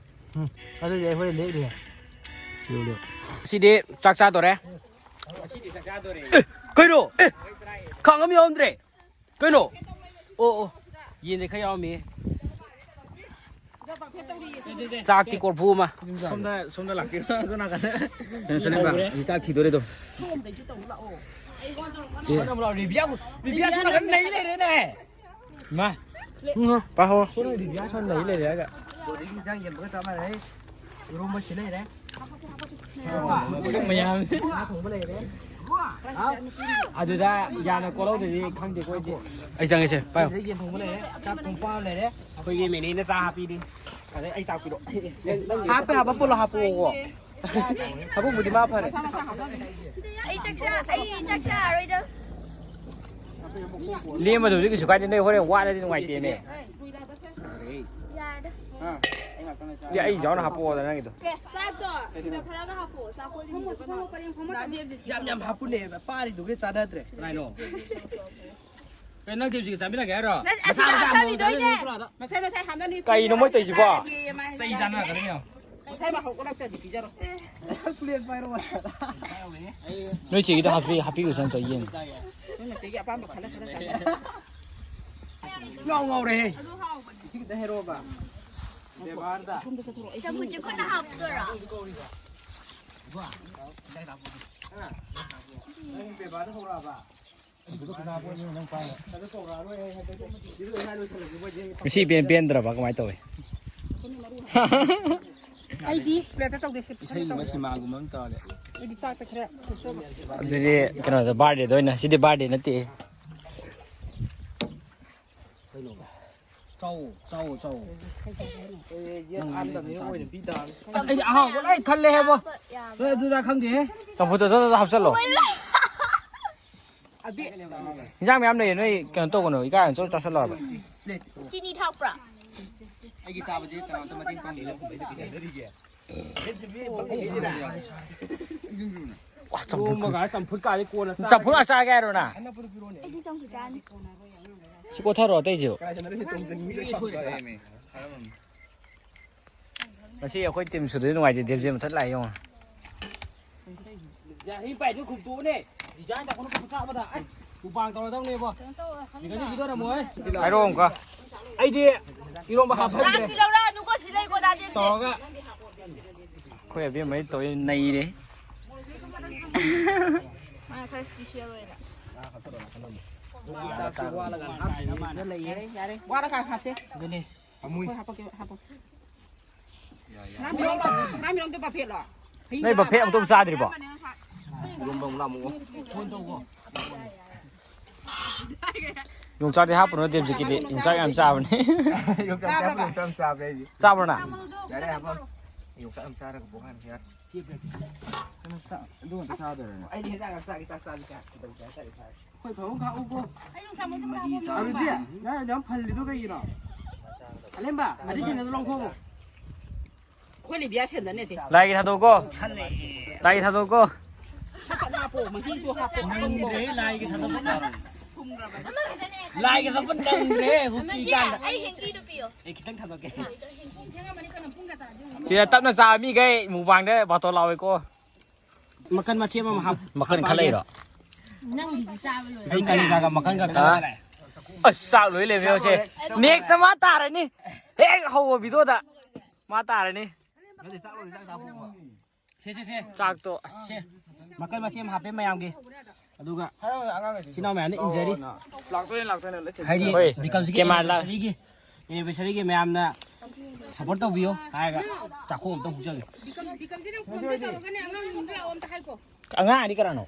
ꯎꯝ꯫ ꯑꯗꯨꯗꯤ ꯑꯩ ꯍꯣꯔꯦꯟ ꯂꯦꯛꯅꯤ꯫ ꯁꯤꯗꯤ ꯆꯥꯛ ꯆꯥꯗꯣꯔꯦ꯫ ꯑꯦ, ꯀꯩꯅꯣ? ꯑꯦ, ꯈꯥꯡ ꯑꯃ ꯌꯥꯎꯔꯝꯗ꯭ꯔꯦ꯫ ꯀꯩꯅꯣ? ꯑꯣ, ꯑꯣ꯫ ꯌꯦꯟꯗꯤ ꯈꯔ ꯌꯥꯎꯔꯝꯃꯤ꯫ ꯆꯥꯛꯇꯤ ꯀꯣꯔꯐꯨ ꯑꯃ꯫ ꯁꯣꯝꯗ, ꯁꯣꯝꯗ ꯂꯥꯛꯄꯤꯔꯣ꯫ ꯑꯗꯣ ꯅꯥꯀꯟꯗ꯫ ꯀꯩꯅꯣ, ꯁꯣꯝꯗ ꯂꯥꯛꯄꯤꯔꯣ꯫ ꯆꯥꯛ ꯊꯤꯗꯣꯔꯦ ꯑꯗꯣ꯫ ꯑꯦ꯫ ꯔꯤꯕꯤꯌꯥ, ꯔꯤꯕꯤꯌꯥ ꯁꯣꯝ ꯅꯥꯀꯟ ꯅꯩ ꯂꯩꯔꯦꯅꯦ꯫ ꯃꯥ꯫ ꯎꯝ, ꯄꯥꯍꯧ꯫ ꯁꯣꯝ ꯔꯤꯕꯤꯌꯥ ꯁꯣꯝ ꯅꯩ ꯂꯩꯔꯦ ꯍꯥꯏꯔꯒ꯫ ꯕꯣꯔꯗꯤꯡ ꯏꯟꯖꯥꯡ ꯌꯦꯟꯕꯒ ꯆꯞ ꯃꯥꯟꯅꯔꯦ꯫ ꯏꯔꯣꯝꯕ ꯁꯤ ꯂꯩꯔꯦ꯫ ꯃꯌꯥꯝꯁꯦ꯫ ꯉꯥ ꯊꯣꯡꯕ ꯂꯩꯔꯦ꯫ ꯑꯗꯨꯗ ꯌꯥꯝꯅ ꯀꯣꯠꯍꯧꯗ꯭ꯔꯗꯤ ꯈꯪꯗꯦꯀꯣ ꯑꯩꯗꯤ꯫ ꯑꯩ ꯆꯪꯉꯦꯁꯦ, ꯄꯥꯏꯌꯣ꯫ ꯁꯤꯗ ꯌꯦꯟ ꯊꯣꯡꯕ ꯂꯩꯔꯦ, ꯆꯥꯛ ꯊꯣꯡꯕ ꯑꯃ ꯂꯩꯔꯦ꯫ ꯑꯩꯈꯣꯏꯒꯤ ꯃꯦꯅꯦꯖꯔ ꯆꯥ ꯍꯥꯞꯄꯤꯅꯤ꯫ ꯑꯗꯩ ꯑꯩ ꯆꯥꯛ ꯄꯤꯔꯛꯑꯣ꯫ ꯍꯥꯞꯄꯦ, ꯍꯥꯞꯄ ꯄꯨꯂꯞ ꯍꯥꯞꯄꯛꯑꯣꯀꯣ꯫ ꯍꯥꯄꯛꯄꯨꯗꯤ ꯃꯥ ꯐꯔꯦ꯫ ꯑꯩ ꯆꯥꯛ ꯆꯥ-, ꯑꯩ ꯆꯥꯛ ꯆꯥꯔꯔꯣꯏꯗ꯫ ꯂꯦꯝꯃꯗꯕꯁꯨ ꯀꯩꯁꯨ ꯀꯥꯏꯗꯦ, ꯅꯣꯏ ꯍꯣꯔꯦꯟ ꯋꯥꯠꯂꯗꯤ ꯅꯨꯡꯉꯥꯏꯇꯦꯅꯦ꯫ ꯌꯥꯔꯦꯗ꯫ ꯑꯩ ꯌꯥꯎꯅ ꯍꯥꯞꯄꯛꯑꯣꯗ ꯅꯪꯒꯤꯗꯣ꯫ ꯑꯦ, ꯆꯥꯛꯇꯣ ꯁꯤꯗ ꯈꯔꯒ ꯍꯥꯞꯄꯛꯑꯣ, ꯆꯥꯛ ꯀꯣꯜꯂꯤꯉꯩꯗ꯫ ꯌꯥꯝ ꯌꯥꯝ ꯍꯥꯞꯄꯨꯅꯦ, ꯄꯥꯔꯤꯗꯨꯒ ꯆꯥꯟꯅꯗ꯭ꯔꯦ꯫ ꯀꯅꯥꯏꯅꯣ? ꯀꯩꯅꯣ, ꯅꯪ ꯗꯦꯕꯖꯤꯒ ꯆꯥꯃꯤꯟꯅꯒꯦ ꯍꯥꯏꯔꯣ? ꯅꯠꯇꯦ, ꯑꯁꯤꯗ ꯃꯁꯥ ꯃꯁꯥ ꯍꯥꯞꯆꯕꯤꯗꯣꯏꯅꯦ꯫ ꯍꯧꯅꯗꯣꯏꯅꯦ, ꯅꯠꯇ꯭ꯔꯣ? ꯃꯁꯥꯏ ꯃꯁꯥꯏ ꯍꯥꯞꯅꯅꯤ꯫ ꯀꯩꯅꯣ ꯃꯣꯏ ꯇꯧꯔꯤꯁꯤꯕꯣ? ꯆꯥꯔꯒꯦ, ꯃꯥꯏ ꯆꯩ ꯍꯥꯏꯅ ꯆꯥꯟꯅꯔꯛꯀꯅꯤ ꯌꯦꯡꯉꯣ꯫ ꯃꯁꯥꯏ ꯃꯍꯥꯎ ꯀꯣꯜꯂꯛꯇ꯭ꯔꯗꯤ ꯄꯤꯖꯔꯣ꯫ ꯅꯣꯏ ꯆꯦꯒꯤꯗꯣ ꯍꯥꯞꯄꯤ-, ꯍꯥꯞꯄꯤꯌꯨꯁꯦ ꯑꯝꯇ ꯌꯦꯡꯒꯦ꯫ ꯅꯣꯏ ꯃꯆꯦꯒꯤ ꯑꯄꯥꯝꯕ ꯈꯜꯂ ꯈꯜꯂ ꯆꯥꯖꯔꯣ꯫ ꯉꯥꯎ ꯉꯥꯎꯔꯦꯍꯦ꯫ ꯁꯤ ꯈꯤꯇ ꯍꯩꯔꯛꯑꯣꯕ꯫ ꯕꯦꯕꯥꯔꯗ꯫ ꯁꯣꯝꯗ ꯆꯠꯊꯣꯔꯛꯑꯣ꯫ ꯑꯩ ꯆꯝꯐꯨꯠꯁꯦ ꯈꯨꯠꯅ ꯍꯥꯞꯇꯣꯏꯔꯣ? ꯅꯪ ꯕꯦꯕꯥꯔꯗ ꯍꯧꯔꯛꯑꯕ? ꯉꯁꯤ ꯏꯄꯦꯟ ꯄꯦꯟꯗ꯭ꯔꯕ ꯀꯃꯥꯏꯅ ꯇꯧꯋꯤ? ꯑꯩꯗꯤ ꯄ꯭ꯂꯦꯠꯇ ꯇꯧꯗꯦ, ꯁꯤ ꯏꯁꯩꯒꯨꯝꯕ ꯁꯤꯃꯥꯒꯨꯝꯕ ꯑꯃ ꯇꯧꯔꯦ꯫ ꯑꯩꯗꯤ ꯆꯥꯛꯇ ꯈꯔ ꯁꯦꯠꯆꯕ꯫ ꯑꯗꯨꯗꯤ ꯀꯩꯅꯣꯗ ꯕꯥꯔꯗꯦꯗ ꯑꯣꯏꯅ, ꯁꯤꯗꯤ ꯕꯥꯔꯗꯦ ꯅꯠꯇꯦ꯫ ꯆꯥꯎ, ꯆꯥꯎ, ꯆꯥꯎ꯫ ꯑꯁ, ꯑꯩꯗꯤ ꯑꯍꯥꯎꯕ ꯂꯣꯏ ꯈꯜꯂꯦ ꯍꯦꯕꯣ꯫ ꯅꯣꯏ ꯑꯗꯨꯗ ꯈꯪꯗꯦꯍꯦ꯫ ꯆꯝꯐꯨꯠꯇ ꯇꯣꯠ ꯇꯣꯠ ꯍꯥꯞꯆꯜꯂꯣ꯫ ꯏꯟꯖꯥꯡ ꯃꯌꯥꯝ ꯂꯩꯌꯦ, ꯅꯣꯏ ꯀꯩꯅꯣ ꯇꯧꯒꯅꯣ, ꯏꯀꯥꯏ ꯆꯠ ꯆꯥꯁꯜꯂꯣ ꯍꯥꯏꯕ꯫ ꯆꯤꯅꯤ ꯊꯥꯛꯄ꯭ꯔꯥ? ꯑꯩꯒꯤ ꯆꯥꯕꯁꯦ ꯀꯅꯥꯝꯇ ꯃꯇꯦꯡ ꯄꯥꯡꯕꯤꯗꯦ꯫ ꯋꯥ, ꯆꯝꯐꯨꯠ꯫ ꯏꯔꯣꯝꯕꯒ ꯆꯝꯐꯨꯠꯀꯥꯗꯤ ꯀꯣꯟꯅ ꯆꯥꯔꯒꯦ꯫ ꯆꯝꯐꯨꯠ ꯉꯥꯛ ꯆꯥꯒꯦ ꯍꯥꯏꯔꯣ ꯅꯪ? ꯑꯩꯗꯤ ꯆꯝꯐꯨꯠ ꯆꯥꯅꯤ꯫ ꯁꯤ ꯀꯣꯠꯊꯔꯣ ꯑꯇꯩꯁꯨ꯫ ꯉꯁꯤ ꯑꯩꯈꯣꯏ ꯇꯤꯝ ꯁꯨꯗꯣꯏ ꯅꯨꯡꯉꯥꯏꯇꯦ, ꯗꯦꯕꯖꯤꯠ ꯃꯊꯛ ꯂꯥꯛꯑꯦ ꯌꯦꯡꯉꯣ꯫ ꯌꯥꯍꯤꯡ ꯄꯥꯏꯗꯨ ꯈꯨꯝꯇꯣꯛꯎꯅꯦ꯫ ꯗꯤꯖꯥꯏꯟ ꯇꯧꯕꯅ ꯈꯨꯠ ꯊꯥꯕꯗ꯫ ꯑꯩ ꯃꯨꯛꯕꯥꯡ ꯇꯧꯔꯗꯧꯅꯦꯕꯣ꯫ ꯃꯤꯒꯗꯤ ꯄꯤꯊꯣꯔꯝꯃꯣ, ꯍꯦ꯫ ꯍꯥꯏꯔꯛꯑꯣ ꯑꯃꯨꯛꯀ꯫ ꯑꯩꯗꯤ ꯏꯔꯣꯝꯕ ꯍꯥꯞꯐꯟꯗ꯭ꯔꯦ꯫ ꯆꯥꯛꯇꯤ ꯂꯧꯔꯛꯑꯅꯨꯀꯣ, ꯁꯤ ꯂꯩꯀꯣ, ꯗꯥ ꯗꯦꯕꯖꯤꯠ꯫ ꯇꯧꯔꯒ꯫ ꯑꯩꯈꯣꯏ ꯑꯕꯦꯝꯃꯩ ꯇꯧꯔꯤ ꯅꯩꯔꯦ꯫ ꯃꯥꯅ ꯈꯔ special ꯑꯣꯏꯅ꯫ ꯆꯥꯛꯁꯤ ꯋꯥꯠꯂꯒ ꯍꯥꯞꯇꯣꯏꯅꯦ꯫ ꯌꯥꯔꯦ, ꯌꯥꯔꯦ꯫ ꯋꯥꯠꯂꯀꯥꯟ ꯍꯥꯞꯁꯦ꯫ ꯑꯗꯨꯅꯦ꯫ ꯑꯃꯨꯏ꯫ ꯍꯣꯏ, ꯍꯥꯄꯛꯀꯦ, ꯍꯥꯄꯛꯀꯦ꯫ ꯉꯥ ꯃꯤꯔꯣꯡ, ꯉꯥ ꯃꯤꯔꯣꯡꯗꯣ buffet ꯂꯣ? ꯅꯣꯏ buffet ꯑꯃꯨꯛꯇ ꯆꯥꯗ꯭ꯔꯤꯕꯣ? ꯏꯔꯣꯝꯕ ꯑꯃꯨꯛ ꯂꯥꯝꯃꯛꯑꯣ꯫ ꯌꯣꯡꯆꯥꯛꯇꯤ ꯍꯥꯞꯄꯨꯅꯨ, ꯗꯦꯕꯖꯤꯠꯀꯤꯗꯤ ꯌꯣꯡꯆꯥꯛ ꯌꯥꯝ ꯆꯥꯕꯅꯦ꯫ ꯌꯣꯡꯆꯥꯛ ꯆꯥꯕ꯭ꯔꯕ? ꯌꯥꯝ ꯆꯥꯕꯅꯦ ꯑꯩꯗꯤ꯫ ꯆꯥꯕ꯭ꯔꯣ ꯅꯪ? ꯌꯥꯔꯦ, ꯍꯥꯞꯄꯣ꯫ ꯌꯣꯡꯆꯥꯛ ꯌꯥꯝ ꯆꯥꯔꯒ ꯕꯣꯛ ꯍꯥꯏꯅ ꯌꯥꯔꯦ꯫ ꯀꯩꯅꯣ ꯆꯥ-, ꯑꯗꯨ ꯑꯝꯇ ꯆꯥꯗꯣꯏꯔꯣ ꯅꯪ? ꯑꯩꯗꯤ ꯍꯤꯗꯥꯛ ꯆꯥꯒꯦ, ꯆꯥꯛ ꯆꯥꯒꯦ ꯀꯥꯏ ꯀꯩꯗꯧꯒꯦ ꯍꯥꯏ ꯇꯥꯔꯦ ꯏꯁꯥꯁꯦ꯫ ꯑꯩꯈꯣꯏ ꯐꯃꯨꯡ ꯈꯥꯛꯎꯀꯣ꯫ ꯑꯗꯨꯗꯤ ꯅꯪ ꯑꯗꯨ ꯌꯥꯝ ꯐꯜꯂꯤꯗꯣ ꯀꯩꯒꯤꯅꯣ? ꯑꯂꯦꯝꯕ, ꯑꯗꯨ ꯁꯦꯟꯗꯜꯗꯣ ꯂꯧꯊꯣꯛꯑꯣ꯫ ꯑꯩꯈꯣꯏ ꯂꯤꯕꯤꯌꯥ ꯁꯦꯟꯗꯅꯦ ꯁꯦ꯫ ꯂꯥꯏꯒꯤ ꯊꯥꯗꯣꯛꯀꯣ꯫ ꯂꯥꯏꯒꯤ ꯊꯥꯗꯣꯛꯀꯣ꯫ ꯁꯠ ꯁꯠ ꯍꯥꯞꯄꯣ, ꯃꯍꯤꯁꯨ ꯍꯥꯞꯄꯣ꯫ ꯅꯪꯗ꯭ꯔꯦ ꯂꯥꯏꯒꯤ ꯊꯥꯗꯣꯛꯄ꯫ ꯂꯥꯏꯒꯤ ꯊꯥꯗꯣꯛꯄ ꯅꯪꯗ꯭ꯔꯦ, ꯍꯨꯛꯀꯤ ꯀꯥꯟꯗ꯫ ꯑꯩ ꯍꯦꯡꯀꯤꯗꯨ ꯄꯤꯌꯣ꯫ ꯑꯩ ꯈꯤꯇꯪ ꯊꯥꯗꯣꯛꯀꯦ꯫ ꯁꯤꯗ ꯇꯞꯅ ꯆꯥꯕ ꯃꯤꯈꯩ ꯃꯨꯛꯕꯥꯡꯗ ꯕꯥꯇꯣꯟ ꯂꯥꯎꯋꯦꯀꯣ꯫ ꯃꯈꯟ ꯃꯆꯦꯠ ꯑꯃ ꯍꯥꯞ-, ꯃꯈꯟ ꯈꯜꯂꯛꯏꯔꯣ? ꯅꯪꯒꯤꯗꯤ ꯆꯥꯕ ꯂꯣꯏꯔꯦ꯫ ꯑꯩ ꯀꯥꯂꯦꯖꯥꯒ ꯃꯈꯟꯒ ꯈꯜꯂꯛꯑꯦ꯫ ꯑꯁ, ꯆꯥꯛ ꯂꯣꯏ ꯂꯩꯔꯝꯃꯦ ꯍꯧꯖꯤꯛ꯫ Next ꯇ ꯃꯥ ꯇꯥꯔꯅꯤ꯫ ꯍꯦꯛ ꯍꯧꯕ video ꯗ ꯃꯥ ꯇꯥꯔꯅꯤ꯫ ꯁꯦ, ꯁꯦ, ꯁꯦ꯫ ꯆꯥꯛꯇꯣ, ꯑꯁ꯫ ꯁꯦ꯫ ꯃꯈꯜ ꯃꯆꯦꯠ ꯑꯃ ꯍꯥꯞꯄꯦ ꯃꯌꯥꯝꯒꯤ꯫ ꯑꯗꯨꯒ ꯏꯆꯤꯟ ꯏꯅꯥꯎ ꯃꯌꯥꯝꯅ ꯏꯟꯖꯔꯤ꯫ ꯂꯥꯛꯇꯣꯏꯅꯦ, ꯂꯥꯛꯇꯣꯏꯅꯦ, ꯂꯣꯏ ꯍꯥꯏꯗꯤ ꯍꯣꯏ, ꯕꯤꯀꯝꯁꯤꯒꯤ camera ꯂꯥ- anniversary ꯒꯤ, anniversary ꯒꯤ ꯃꯌꯥꯝꯅ support ꯇꯧꯕꯤꯌꯣ ꯍꯥꯏꯔꯒ ꯆꯥꯛꯈꯣꯝ ꯑꯝꯇ ꯍꯨꯛꯆꯒꯦ꯫ ꯕꯤꯀꯝ, ꯕꯤꯀꯝꯁꯦ ꯅꯪ phone ꯇꯧꯔꯒꯅꯦ, ꯑꯉꯥꯡꯁꯤꯡꯗꯣ ꯂꯥꯛꯑꯣ ꯑꯝꯇ ꯍꯥꯏꯀꯣ꯫ ꯑꯉꯥꯡ ꯑꯅꯤ ꯀꯅꯥꯅꯣ?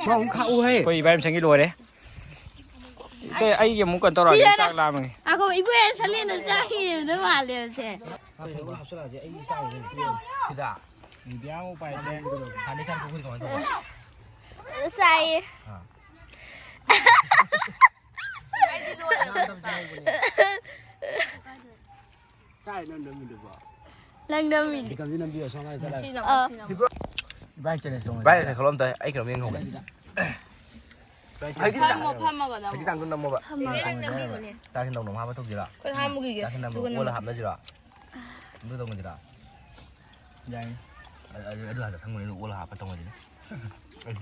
ꯈꯔ ꯑꯃꯨꯛ ꯈꯥꯛꯎꯍꯦ꯫ ꯑꯩꯈꯣꯏ ꯏꯕꯥꯏ ꯃꯁꯪꯒꯤ ꯂꯣꯏꯔꯦ꯫ ꯑꯩ, ꯑꯩꯒꯤ ꯑꯃꯨꯛ ꯀꯩꯅꯣ ꯇꯧꯔꯛꯑꯒꯦ, ꯁꯤꯗꯅꯦ꯫ ꯆꯥꯛ ꯂꯥꯝꯃꯒꯦ꯫ ꯑꯈꯣ, ꯏꯕꯣꯏ ꯁꯂꯦꯟꯗ ꯆꯥꯈꯤꯕꯗꯣ ꯃꯥꯜꯂꯦꯕꯁꯦ꯫ ꯍꯥꯞꯆꯜꯂꯛꯑꯗꯤ ꯑꯩ ꯆꯥꯔꯣꯏꯗꯣꯏꯅꯤ꯫ ꯁꯤꯗ꯫ ꯃꯤꯗꯤꯌꯥ ꯑꯃꯨꯛ ꯄꯥꯏꯁꯦ꯫ ꯍꯥꯟꯅꯩ ꯆꯥꯛ ꯄꯨꯈ꯭ꯔꯤ ꯀꯃꯥꯏꯅ ꯇꯧꯕ? ꯆꯥꯏꯌꯦ꯫ ꯑꯥ꯫ ꯀꯥꯏ ꯅꯪ ꯅꯝꯃꯤꯗꯨꯕꯣ? ꯅꯪ ꯅꯝꯃꯤꯅꯦ꯫ ꯕꯤꯀꯝꯁꯤ ꯅꯝꯕꯤꯌꯣ, ꯁꯣꯝ ꯅꯥꯀꯟ ꯆꯠꯂꯒ꯫ ꯑꯥ꯫ ꯏꯕꯥꯏ ꯆꯦꯜꯂꯦ, ꯁꯣꯝ ꯅꯥꯀꯟ꯫ ꯏꯕꯥꯏ, ꯀꯩꯅꯣ ꯑꯝꯇ, ꯑꯩ ꯀꯩꯅꯣꯝ ꯌꯦꯡꯍꯧꯒꯦ꯫ ꯐꯝꯃꯣ, ꯐꯝꯃꯒ ꯅꯝꯃꯣ꯫ ꯍꯧꯖꯤꯛ ꯇꯥꯡꯗꯨ ꯅꯝꯃꯣꯕ꯫ ꯅꯪ ꯅꯝꯕꯤꯕꯅꯦ꯫ ꯆꯥꯛꯁꯤ ꯅꯧꯅ ꯑꯃꯨꯛ ꯍꯥꯞꯄ ꯇꯧꯁꯤꯔꯣ? ꯑꯩꯈꯣꯏ ꯍꯥꯝꯃꯨꯈꯤꯒꯦ꯫ ꯆꯥꯛꯁꯤ ꯅꯝꯃꯣ, ꯑꯗꯨꯒ ꯑꯣꯜꯂ ꯅꯝꯃꯣ꯫ ꯍꯥꯞꯅꯁꯤꯔꯣ? ꯑꯗꯨ ꯇꯧꯅꯁꯤꯔꯣ? ꯌꯥꯏ꯫ ꯑ-, ꯑ-, ꯑꯗꯨ ꯍꯥꯟꯅ ꯊꯝꯃꯣꯅꯦ, ꯑꯗꯨ ꯑꯣꯜꯂ ꯍꯥꯞꯄ ꯇꯧꯅꯁꯤꯅꯦ꯫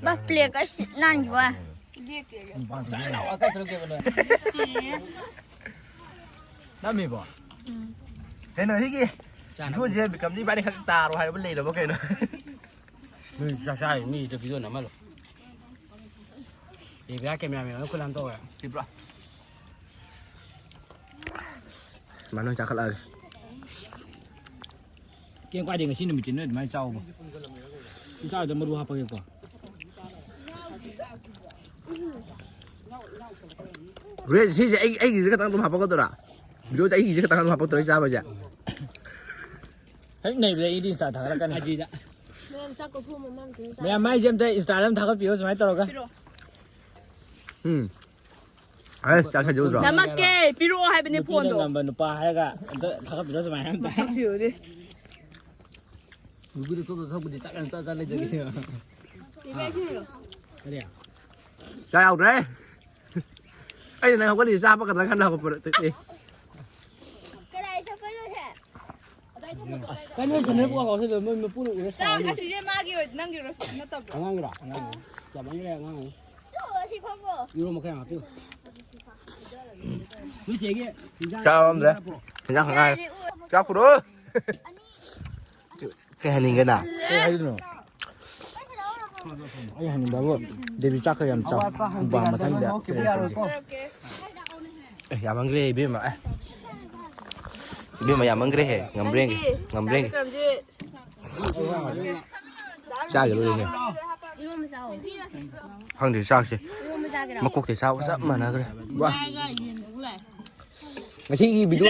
ꯕꯥ, plate ꯀ ꯁꯤꯠ ꯅꯥꯟꯈꯤꯕ ꯋꯥꯅꯤ꯫ ꯅꯝꯃꯤꯕꯣ? ꯎꯝ꯫ ꯀꯩꯅꯣ, ꯁꯤꯒꯤ ꯆꯥꯅꯕ꯫ Video ꯁꯦ ꯕꯤꯀꯝꯖꯤ ꯏꯕꯥꯅꯤ ꯈꯛ ꯇꯥꯔꯣ ꯍꯥꯏꯔꯕ ꯂꯩꯔꯕ ꯀꯩꯅꯣ? ꯅꯣꯏ ꯆꯥꯛ ꯆꯥꯔꯤ ꯃꯤꯗ video ꯅꯝꯍꯜꯂꯣ꯫ ꯔꯦꯕꯤꯌꯥ cameraman ꯑꯃ ꯈꯨꯠ ꯍꯥꯝ ꯇꯧꯔꯦ꯫ ꯁꯤ ꯄꯨꯔꯥ꯫ ꯃꯥ ꯅꯣꯏ ꯆꯥꯈꯠꯂꯛꯑꯒꯦ꯫ ꯀꯦꯝ ꯀꯥꯏꯗꯦ, ꯉꯁꯤ ꯅꯨꯃꯤꯠꯇꯤ ꯅꯣꯏ ꯑꯗꯨꯃꯥꯏꯅ ꯆꯥꯎꯕ꯫ ꯏꯆꯥꯗ ꯃꯔꯨ ꯍꯥꯞꯄꯒꯦꯀꯣ꯫ ꯔꯦ, ꯁꯤꯁꯦ ꯑꯩ, ꯑꯩꯒꯤꯁꯦ ꯈꯛꯇꯪ ꯑꯗꯨꯝ ꯍꯥꯞꯄꯛꯀꯗꯣꯏꯔꯥ? Video ꯁꯦ ꯑꯩꯒꯤꯁꯦ ꯈꯛꯇꯪ ꯑꯗꯨꯝ ꯍꯥꯞꯄꯛꯇꯣꯏꯔꯥ, ꯑꯩ ꯆꯥꯕꯁꯦ? ꯍꯦꯛ ꯅꯩꯕꯗ ꯑꯩꯗꯤ Insta ꯊꯥꯒꯠꯂꯛꯀꯅꯤ꯫ ꯑꯖꯤꯗ꯫ ꯃꯌꯥꯝ ꯆꯥꯛ ꯀꯣꯊꯣꯛꯑꯝꯃꯣ, ꯃꯥ ꯑꯝꯇ ꯆꯥ-, ꯃꯌꯥꯝ ꯃꯥꯏꯁꯦ ꯑꯝꯇ Insta ꯗ ꯑꯝ ꯊꯥꯒꯠꯄꯤꯌꯣ ꯁꯨꯃꯥꯏꯅ ꯇꯧꯔꯒ꯫ ꯄꯤꯔꯛꯑꯣ꯫ ꯎꯝ꯫ ꯑꯦ, ꯆꯥꯛ ꯈꯔ ꯆꯧꯗ꯭ꯔꯣ? ꯅꯝꯃꯛꯀꯦ, ꯄꯤꯔꯛꯑꯣ ꯍꯥꯏꯕꯅꯦ ꯅꯨꯄꯤꯅ ꯐꯣꯟꯗꯣ꯫ ꯉꯝꯕ ꯅꯨꯄꯥ ꯍꯥꯏꯔꯒ ꯑꯝꯇ ꯊꯥꯒꯠꯄꯤꯔꯣ ꯁꯨꯃꯥꯏꯅ ꯑꯝꯇ꯫ ꯃꯁꯛꯁꯤ ꯎꯗꯦ꯫ ꯅꯨꯄꯤꯗ ꯆꯣꯞꯇꯧ ꯁꯔꯨꯛꯄꯨꯗꯤ ꯆꯥꯛ ꯌꯥꯝ ꯆꯥ ꯆꯥ ꯂꯩꯖꯒꯦ꯫ ꯀꯔꯤ? ꯆꯥ ꯌꯥꯎꯗ꯭ꯔꯦ꯫ ꯑꯩꯅ ꯅꯪ ꯍꯧꯒꯠꯂꯤ ꯆꯥꯕ ꯈꯛꯇꯪ ꯈꯟꯅ ꯍꯧꯒꯠꯄ ꯅꯠꯇꯦ꯫ ꯀꯅꯥꯏ ꯆꯠꯄꯅꯣ ꯁꯦ? ꯀꯩꯅꯣ ꯁꯦꯟꯗꯜ ꯄꯨꯀꯥꯎ ꯀꯥꯎꯁꯤꯜꯂꯣ, ꯃꯣꯏ ꯃꯄꯨꯅ ꯎꯔ ꯆꯥꯛ ꯁꯥꯎꯔꯅꯤ꯫ ꯑꯁꯤꯁꯦ ꯃꯥꯒꯤ ꯑꯣꯏ-, ꯅꯪꯒꯤꯔꯣ ꯅꯠꯇꯕ꯭ꯔꯣ? ꯑꯉꯥꯡꯒꯤꯔꯣ? ꯑꯉꯥꯡꯒꯤ꯫ ꯌꯥꯝꯃꯟꯈ꯭ꯔꯦ ꯑꯉꯥꯡꯒꯤ꯫ ꯇꯣꯛꯑꯣ, ꯁꯤ ꯐꯝꯃꯣ꯫ ꯏꯔꯣ ꯃꯈꯥ ꯌꯥꯝ ꯍꯥꯞꯄꯤꯌꯨ꯫ ꯅꯣꯏ ꯆꯦꯒꯤ ꯍꯤꯟꯖꯥꯡ ꯆꯥꯛ ꯂꯧꯔꯝꯗ꯭ꯔꯦ꯫ ꯍꯤꯟꯖꯥꯡ ꯄꯨꯔꯛꯑꯣ꯫ ꯍꯤꯟꯖꯥꯡ ꯈꯛ ꯉꯥꯏꯔꯦ꯫ ꯆꯥꯛ ꯄꯨꯔꯛꯑꯣ꯫ ꯀꯩ ꯍꯥꯏꯅꯤꯡꯒꯦ ꯅꯪ? ꯀꯩ ꯍꯥꯏꯗꯣꯏꯅꯣ? ꯑꯩ ꯍꯥꯏꯅꯤꯡꯕꯕꯨ ꯗꯦꯕꯤ ꯆꯥꯛ ꯈꯔ ꯌꯥꯝ ꯆꯥꯎ꯫ ꯃꯨꯛꯕꯥꯡ ꯃꯊꯪꯗ ꯀꯩ ꯇꯧꯁꯤ? ꯑꯦ, ꯌꯥꯝꯃꯟꯈ꯭ꯔꯦ ꯏꯕꯦꯝꯃ꯫ ꯑꯦ꯫ ꯏꯕꯦꯝꯃ ꯌꯥꯝꯃꯟꯈ꯭ꯔꯦꯍꯦ꯫ ꯉꯝꯕ꯭ꯔꯦ ꯌꯦꯡꯒꯦ꯫ ꯉꯝꯕ꯭ꯔꯦ ꯌꯦꯡꯒꯦ꯫ ꯆꯥꯒꯦ ꯂꯣꯏꯔꯦ꯫ ꯏꯔꯣꯝꯕ ꯆꯥꯎ꯫ ꯈꯪꯗꯦ ꯆꯥꯛꯁꯦ꯫ ꯏꯔꯣꯝꯕ ꯆꯥꯒꯦꯔꯥ? ꯃꯀꯣꯛꯇꯩ ꯆꯥꯕ ꯆꯞ ꯃꯥꯟꯅꯈ꯭ꯔꯦ꯫ ꯉꯁꯤꯒꯤ video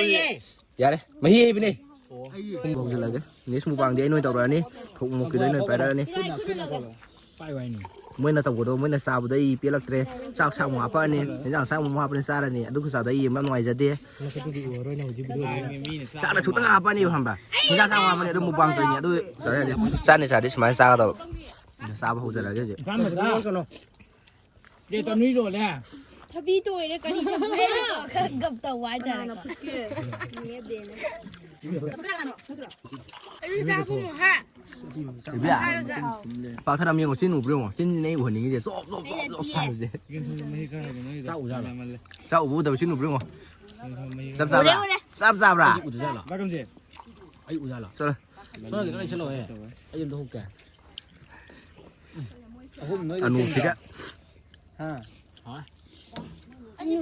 ꯌꯥꯔꯦ꯫ ꯃꯍꯤ ꯍꯩꯕꯅꯦ꯫ ꯄꯨꯡ ꯍꯧꯖꯤꯜꯂꯒꯦ꯫ Next mukbangꯗꯤ ꯑꯩ ꯅꯣꯏ ꯇꯧꯔꯛꯑꯅꯤ꯫ ꯊꯣꯛ ꯃꯣꯛꯀꯤꯗꯣ ꯑꯩ ꯅꯣꯏ ꯄꯥꯏꯔꯛꯑꯅꯤ꯫ ꯄꯥꯏꯌꯨ ꯍꯥꯏꯅꯤ꯫ ꯃꯣꯏꯅ ꯇꯧꯕꯗꯣ, ꯃꯣꯏꯅ ꯆꯥꯕꯗꯣ ꯑꯩ ꯄꯦꯜꯂꯛꯇ꯭ꯔꯦ꯫ ꯆꯥꯛ ꯁꯥ ꯑꯃꯨꯛ ꯍꯥꯞꯄꯛꯑꯅꯤ, ꯍꯦꯟꯖꯥꯡ ꯁꯥ ꯑꯃꯨꯛ ꯍꯥꯞꯄꯅꯤ, ꯆꯥꯔꯅꯤ꯫ ꯑꯗꯨ ꯈꯨꯆꯥꯗꯣ ꯑꯩ ꯌꯦꯡꯕ ꯌꯥꯝ ꯅꯨꯡꯉꯥꯏꯖꯗꯦ꯫ ꯃꯁꯛꯇꯨꯗꯤ ꯎꯔꯔꯣꯏ ꯅꯪ ꯍꯧꯖꯤꯛ videoꯗ꯫ ꯆꯥꯛꯅ ꯁꯨꯛꯇꯪ ꯍꯥꯞꯄꯛꯑꯅꯤ ꯈꯪꯕ꯭ꯔꯥ? ꯍꯦꯟꯖꯥꯡ ꯁꯥ ꯑꯃꯨꯛ ꯍꯥꯞꯄꯅꯤ, ꯑꯗꯨ mukbang ꯇꯧꯔꯤꯅꯤ꯫ ꯑꯗꯨ ꯆꯥꯔꯅꯤ꯫ ꯆꯥꯅꯤ ꯆꯥꯗꯤ ꯁꯨꯃꯥꯏꯅ ꯆꯥꯒꯗꯕ꯫ ꯑꯗꯨ ꯆꯥꯕ ꯍꯧꯖꯔꯛꯑꯒꯦ ꯍꯧꯖꯤꯛ꯫ ꯏꯝꯐꯥꯜ ꯃꯆꯥ꯫ ꯄ꯭ꯂꯦꯠ ꯑꯅꯤ ꯂꯣꯜꯂꯦ꯫ ꯊꯕꯤ ꯇꯣꯏꯔꯦ ꯀꯔꯤ ꯊꯝꯕ꯭ꯔꯦ? ꯈꯔ ꯒꯞ ꯇꯧꯕ ꯍꯥꯏꯇꯥꯔꯦꯀꯣ꯫ ꯑꯗꯨ ꯆꯥꯕ ꯍꯥ? ꯏꯕꯤꯌꯥ, ꯄꯥꯛꯊꯔ ꯑꯃ ꯌꯦꯡꯉꯣ, ꯆꯤꯟ ꯎꯕ꯭ꯔꯥ ꯌꯦꯡꯉꯣ, ꯆꯤꯟꯁꯤꯅ ꯑꯩ ꯎꯍꯟꯅꯤꯡꯉꯤꯁꯦ, ꯆꯣꯞ ꯆꯣꯞ ꯆꯣꯞ ꯆꯣꯞ ꯁꯥꯕꯁꯦ꯫ ꯌꯦꯟꯊꯣꯡ ꯃꯍꯤ ꯈꯔ ꯍꯥꯏꯕ ꯅꯣꯏꯒꯤꯗꯣ꯫ ꯆꯥꯛ ꯎꯖꯥꯠꯂꯣ? ꯌꯥꯝꯃꯜꯂꯦ꯫ ꯆꯥꯛ ꯎꯕ ꯎꯗꯕ ꯆꯤꯟ ꯎꯕ꯭ꯔꯥ ꯌꯦꯡꯉꯣ꯫ ꯆꯞ ꯆꯥꯕ꯭ꯔꯥ? ꯎꯗꯖꯥꯠꯂꯣ? ꯕꯥꯏꯀꯝꯁꯦ꯫ ꯑꯩ ꯎꯖꯥꯠꯂꯣ? ꯆꯠꯂꯣ꯫ ꯁꯣꯝꯗ ꯈꯤꯇꯪ ꯂꯩꯁꯜꯂꯛꯑꯣꯍꯦ꯫ ꯑꯩ ꯑꯝꯇ ꯍꯨꯛꯀꯦ꯫ ꯑꯍꯨꯝ ꯅꯣꯏꯒꯤ ꯑꯅꯨꯁꯤꯒ꯫ ꯍꯥ? ꯍꯥ? ꯅꯣꯏ,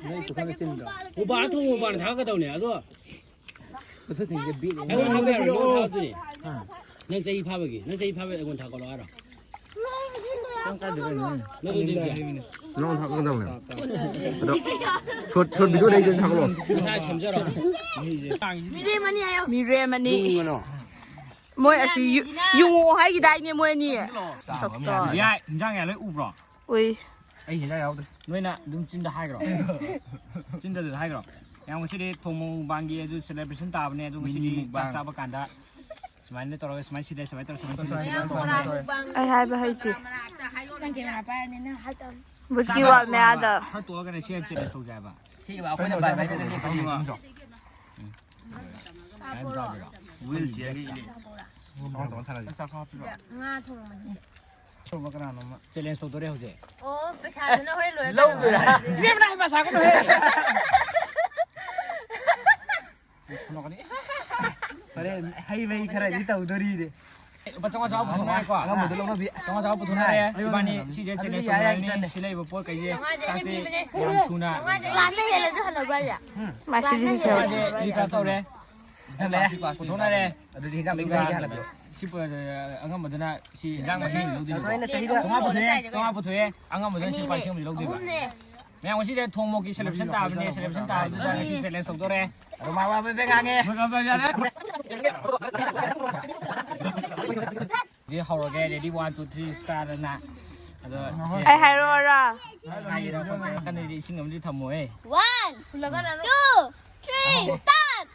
ꯅꯣꯏ ꯄꯨꯈꯝꯗ ꯆꯤꯟꯗ꯭ꯔꯣ? ꯎꯕꯥ ꯊꯣꯡ ꯎꯕꯥꯅ ꯊꯥꯛꯀꯗꯧꯅꯦ, ꯑꯗꯣ ꯃꯊꯛ ꯊꯤꯡꯒꯦ ꯕꯤꯠ ꯂꯩ꯫ ꯑꯩꯉꯣꯟꯗ ꯊꯥꯛꯄ ꯌꯥꯔꯣꯏ, ꯅꯉꯣꯟꯗ ꯊꯥꯛꯇꯣꯏꯅꯦ꯫ ꯍꯥ? ꯅꯪ ꯆꯍꯤ ꯐꯥꯕꯒꯤ, ꯅꯪ ꯆꯍꯤ ꯐꯥꯕꯒꯤ ꯑꯩꯉꯣꯟꯗ ꯊꯥꯛꯀꯠꯂꯣ ꯍꯥꯏꯔꯣ? ꯅꯪ ꯀꯥꯏꯗ ꯂꯩꯅꯣ? ꯅꯪ ꯑꯗꯨꯗꯤ ꯅꯉꯣꯟꯗ ꯊꯥꯛꯀꯗꯧꯅꯦ꯫ ꯑꯗꯣ short, short videoꯗ ꯑꯩ ꯊꯥꯒꯠꯂꯣ꯫ ꯅꯁꯥ ꯁꯦꯝꯖꯔꯣ꯫ ꯃꯤꯔꯦꯝ ꯑꯅꯤ ꯍꯥꯏꯌꯣ꯫ ꯃꯤꯔꯦꯝ ꯑꯅꯤ꯫ ꯃꯣꯏ ꯑꯁꯤ ꯌꯨ-, ꯌꯨꯡꯉꯣ ꯍꯥꯏꯈꯤꯗꯥꯏꯅꯦ ꯃꯣꯏ ꯑꯅꯤ? ꯌꯥꯏ, ꯏꯟꯖꯥꯡ ꯌꯥꯏ ꯂꯣꯏ ꯎꯕ꯭ꯔꯣ? ꯎꯏ꯫ ꯑꯩ ꯍꯤꯗꯥꯛ ꯌꯥꯎꯗ꯭ꯔꯦ꯫ ꯅꯣꯏꯅ ꯑꯗꯨꯝ ꯆꯤꯟꯗ ꯍꯥꯏꯈ꯭ꯔꯣ꯫ ꯆꯤꯟꯗ ꯑꯗꯨꯝ ꯍꯥꯏꯈ꯭ꯔꯣ꯫ ꯌꯥꯝ ꯉꯁꯤꯗꯤ ꯊꯣꯡ ꯃꯨꯛꯕꯥꯡꯒꯤ ꯑꯗꯨ celebration ꯇꯥꯕꯅꯦ꯫ ꯑꯗꯨ ꯉꯁꯤꯗꯤ ꯃꯤꯅꯤ ꯆꯥꯛ ꯃꯨꯛꯕꯥꯡ꯫ ꯆꯥꯕ ꯀꯥꯟꯗ ꯁꯨꯃꯥꯏꯅ ꯇꯧꯔꯒ ꯁꯨꯃꯥꯏꯅ ꯁꯤꯗ ꯁꯨꯃꯥꯏꯅ ꯇꯧꯔꯒ ꯁꯨꯃꯥꯏꯅ ꯁꯤꯗ ꯁꯨꯃꯥꯏꯅ ꯇꯧꯔꯒ꯫ ꯑꯩ ꯍꯥꯏꯕ ꯍꯩꯇꯦ꯫ ꯅꯪ camera ꯄꯥꯏꯔꯅꯤ, ꯅꯪ ꯍꯥꯏ ꯇꯥꯕꯅꯤ꯫ ꯕꯨꯠꯀꯤ ꯋꯥ ꯃꯌꯥꯗ꯫ ꯈꯔ ꯇꯣꯛꯑꯒꯅꯦ ꯁꯤ ꯆꯦꯂꯦꯟꯖ ꯇꯧꯁꯦ ꯍꯥꯏꯕ꯫ ꯁꯤ ꯑꯩꯈꯣꯏꯅ ꯚꯥꯏ ꯚꯥꯏꯗ ꯂꯦꯞꯄꯅꯤꯀꯣ꯫ ꯎꯝ꯫ ꯀꯃꯥꯏꯅ ꯆꯥꯗꯣꯏꯔꯣ? Wheel chairꯒꯤ ꯏꯅꯦ꯫ ꯉꯥ ꯊꯣꯡꯕꯅꯤ꯫ ꯊꯣꯡꯕ ꯀꯅꯥꯅꯣꯝꯅ꯫ ꯊꯣꯡꯕ ꯀꯅꯥꯅꯣꯝꯅ꯫ Challenge ꯇꯧꯗꯣꯔꯦ ꯍꯧꯖꯤꯛ꯫ ꯑꯣ, ꯄꯩꯁꯥꯗꯨꯅ ꯍꯣꯔꯦꯟ ꯂꯣꯏꯔ ꯂꯧꯗꯣꯏꯔꯥ? ꯀꯥꯟꯗ ꯏꯕꯦꯝꯃ, ꯅꯪ ꯍꯩꯄꯥ ꯁꯥꯒꯅꯨꯍꯦ꯫ ꯅꯣꯛꯀꯅꯤ꯫ ꯍꯣꯔꯦꯟ ꯍꯩ ꯃꯍꯤ ꯈꯔꯗꯤ ꯇꯧꯗꯣꯔꯤꯅꯦ꯫ ꯂꯨꯄꯥ ꯆꯥꯝꯃꯉꯥ ꯆꯥꯝꯃꯉꯥ ꯄꯨꯊꯣꯛꯅꯔꯦꯀꯣ꯫ ꯑꯉꯝꯕꯗꯣ ꯂꯧꯅꯕꯤ꯫ ꯆꯥꯝꯃꯉꯥ ꯆꯥꯝꯃꯉꯥ ꯄꯨꯊꯣꯛꯅꯔꯦ꯫ ꯑꯗꯨꯗꯤ ꯏꯕꯥꯅꯤ ꯁꯤꯁꯦ ꯑꯗꯨꯗꯤ challenge ꯌꯥꯏ, ꯌꯥꯏ, ꯇꯧꯅꯔꯅꯤ꯫ ꯆꯠꯂꯦ꯫ ꯁꯤ ꯂꯩꯕ ꯄꯣꯠ ꯀꯩꯁꯦ ꯆꯥꯝꯃꯉꯥꯁꯦ ꯑꯩꯅ ꯆꯥꯁꯦ ꯄꯤꯕꯅꯦ꯫ ꯌꯥꯝ ꯊꯨꯅ꯫ ꯆꯥꯝꯃꯉꯥꯁꯦ ꯂꯥꯛꯄ ꯍꯦꯜꯂꯁꯨ ꯍꯜꯂꯕ꯭ꯔꯥ ꯍꯥꯏꯁꯦ? ꯎꯝ꯫ ꯃꯥꯁꯤ ꯂꯤꯁꯤꯡ ꯆꯥꯝꯃꯉꯥꯁꯦ ꯂꯤꯇꯔ ꯇꯧꯔꯦ꯫ ꯄꯨꯊꯣꯛꯅꯔꯦ꯫ ꯑꯗꯨꯗꯤ ꯍꯤꯟꯖꯥꯡ ꯑꯗꯨꯒ ꯃꯍꯤ ꯈꯔ ꯍꯜꯂꯛꯄꯤꯔꯣ꯫ ꯁꯤ ꯄ-, ꯑꯉꯝꯕꯗꯨꯅ ꯁꯤ ꯍꯤꯟꯖꯥꯡ ꯃꯍꯤ ꯂꯧꯗꯣꯏꯅꯦ꯫ ꯑꯩꯅ ꯆꯍꯤꯗ ꯆꯥꯝꯃꯉꯥ ꯄꯨꯊꯣꯛꯑꯦ, ꯆꯥꯝꯃꯉꯥ ꯄꯨꯊꯣꯛꯑꯦ꯫ ꯑꯉꯝꯕꯗꯨꯅ ꯁꯤ ꯂꯨꯄꯥ ꯂꯤꯁꯤꯡ ꯑꯃ ꯂꯧꯗꯣꯏꯕ꯫ ꯑꯍꯨꯝꯅꯦ꯫ ꯃꯌꯥꯝ ꯉꯁꯤꯗꯤ ꯊꯣꯡ ꯃꯣꯛꯀꯤ celebration ꯇꯥꯕꯅꯦ꯫ Celebration ꯇꯥꯕꯗꯨꯗ ꯉꯁꯤ challenge ꯇꯧꯗꯣꯔꯦ꯫ ꯑꯗꯣ ꯃꯥ ꯋꯥ ꯕꯦ ꯕꯦ ꯉꯥꯡꯉꯦ꯫ ꯁꯤ ꯍꯧꯔꯒꯦ꯫ Ready, one, two, three, start ꯑꯅ꯫ ꯑꯗꯣ ꯑꯩ ꯍꯥꯏꯔꯛꯑꯣꯔꯥ? ꯍꯥꯏꯒꯦ, ꯅꯥꯀꯟꯗꯗꯤ ꯏꯁꯤꯡ ꯑꯃꯗꯤ ꯊꯝꯃꯣꯍꯦ꯫ One, two, three, start!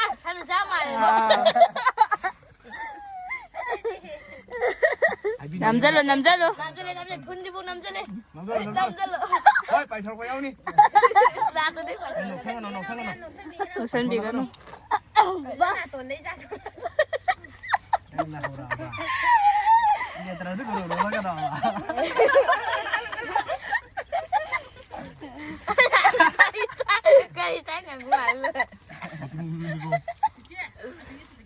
ꯑ, ꯁꯟ ꯆꯥ ꯃꯥꯜꯂꯦ꯫ ꯅꯝꯖꯜꯂꯣ, ꯅꯝꯖꯜꯂꯣ꯫ ꯅꯝꯖꯜꯂꯦ, ꯅꯝꯖꯜꯂꯦ, ꯐꯨꯟꯗꯤꯕꯨ ꯅꯝꯖꯜꯂꯦ꯫ ꯅꯝꯖꯜꯂꯣ, ꯅꯝꯖꯜꯂꯣ꯫ ꯅꯝꯖꯜꯂꯣ꯫ ꯍꯣꯏ, ꯄꯥꯏꯊꯣꯔꯛꯄ ꯌꯥꯎꯅꯤ꯫ ꯂꯥꯛꯇꯣꯏꯅꯦ, ꯄꯥꯏꯊꯣꯔꯛꯄ ꯌꯥꯎꯅꯤ꯫ ꯅꯣꯛꯁꯟꯒꯅꯨ, ꯅꯣꯛꯁꯟꯒꯅꯨ꯫ ꯅꯣꯛꯁꯟꯕꯤꯒꯅꯨ꯫ ꯅꯥꯇꯣꯟꯗꯩ ꯆꯥꯊꯣꯛ꯫ ꯅꯪ ꯂꯥꯛꯍꯧꯔꯛꯑꯕ? ꯅꯠꯇ꯭ꯔꯗꯤ ꯀꯩꯗꯧꯔꯕ ꯀꯩꯗꯧꯔꯕ? ꯀꯔꯤ ꯆꯥꯏ ꯉꯥꯡꯕ ꯃꯥꯜꯂꯦ?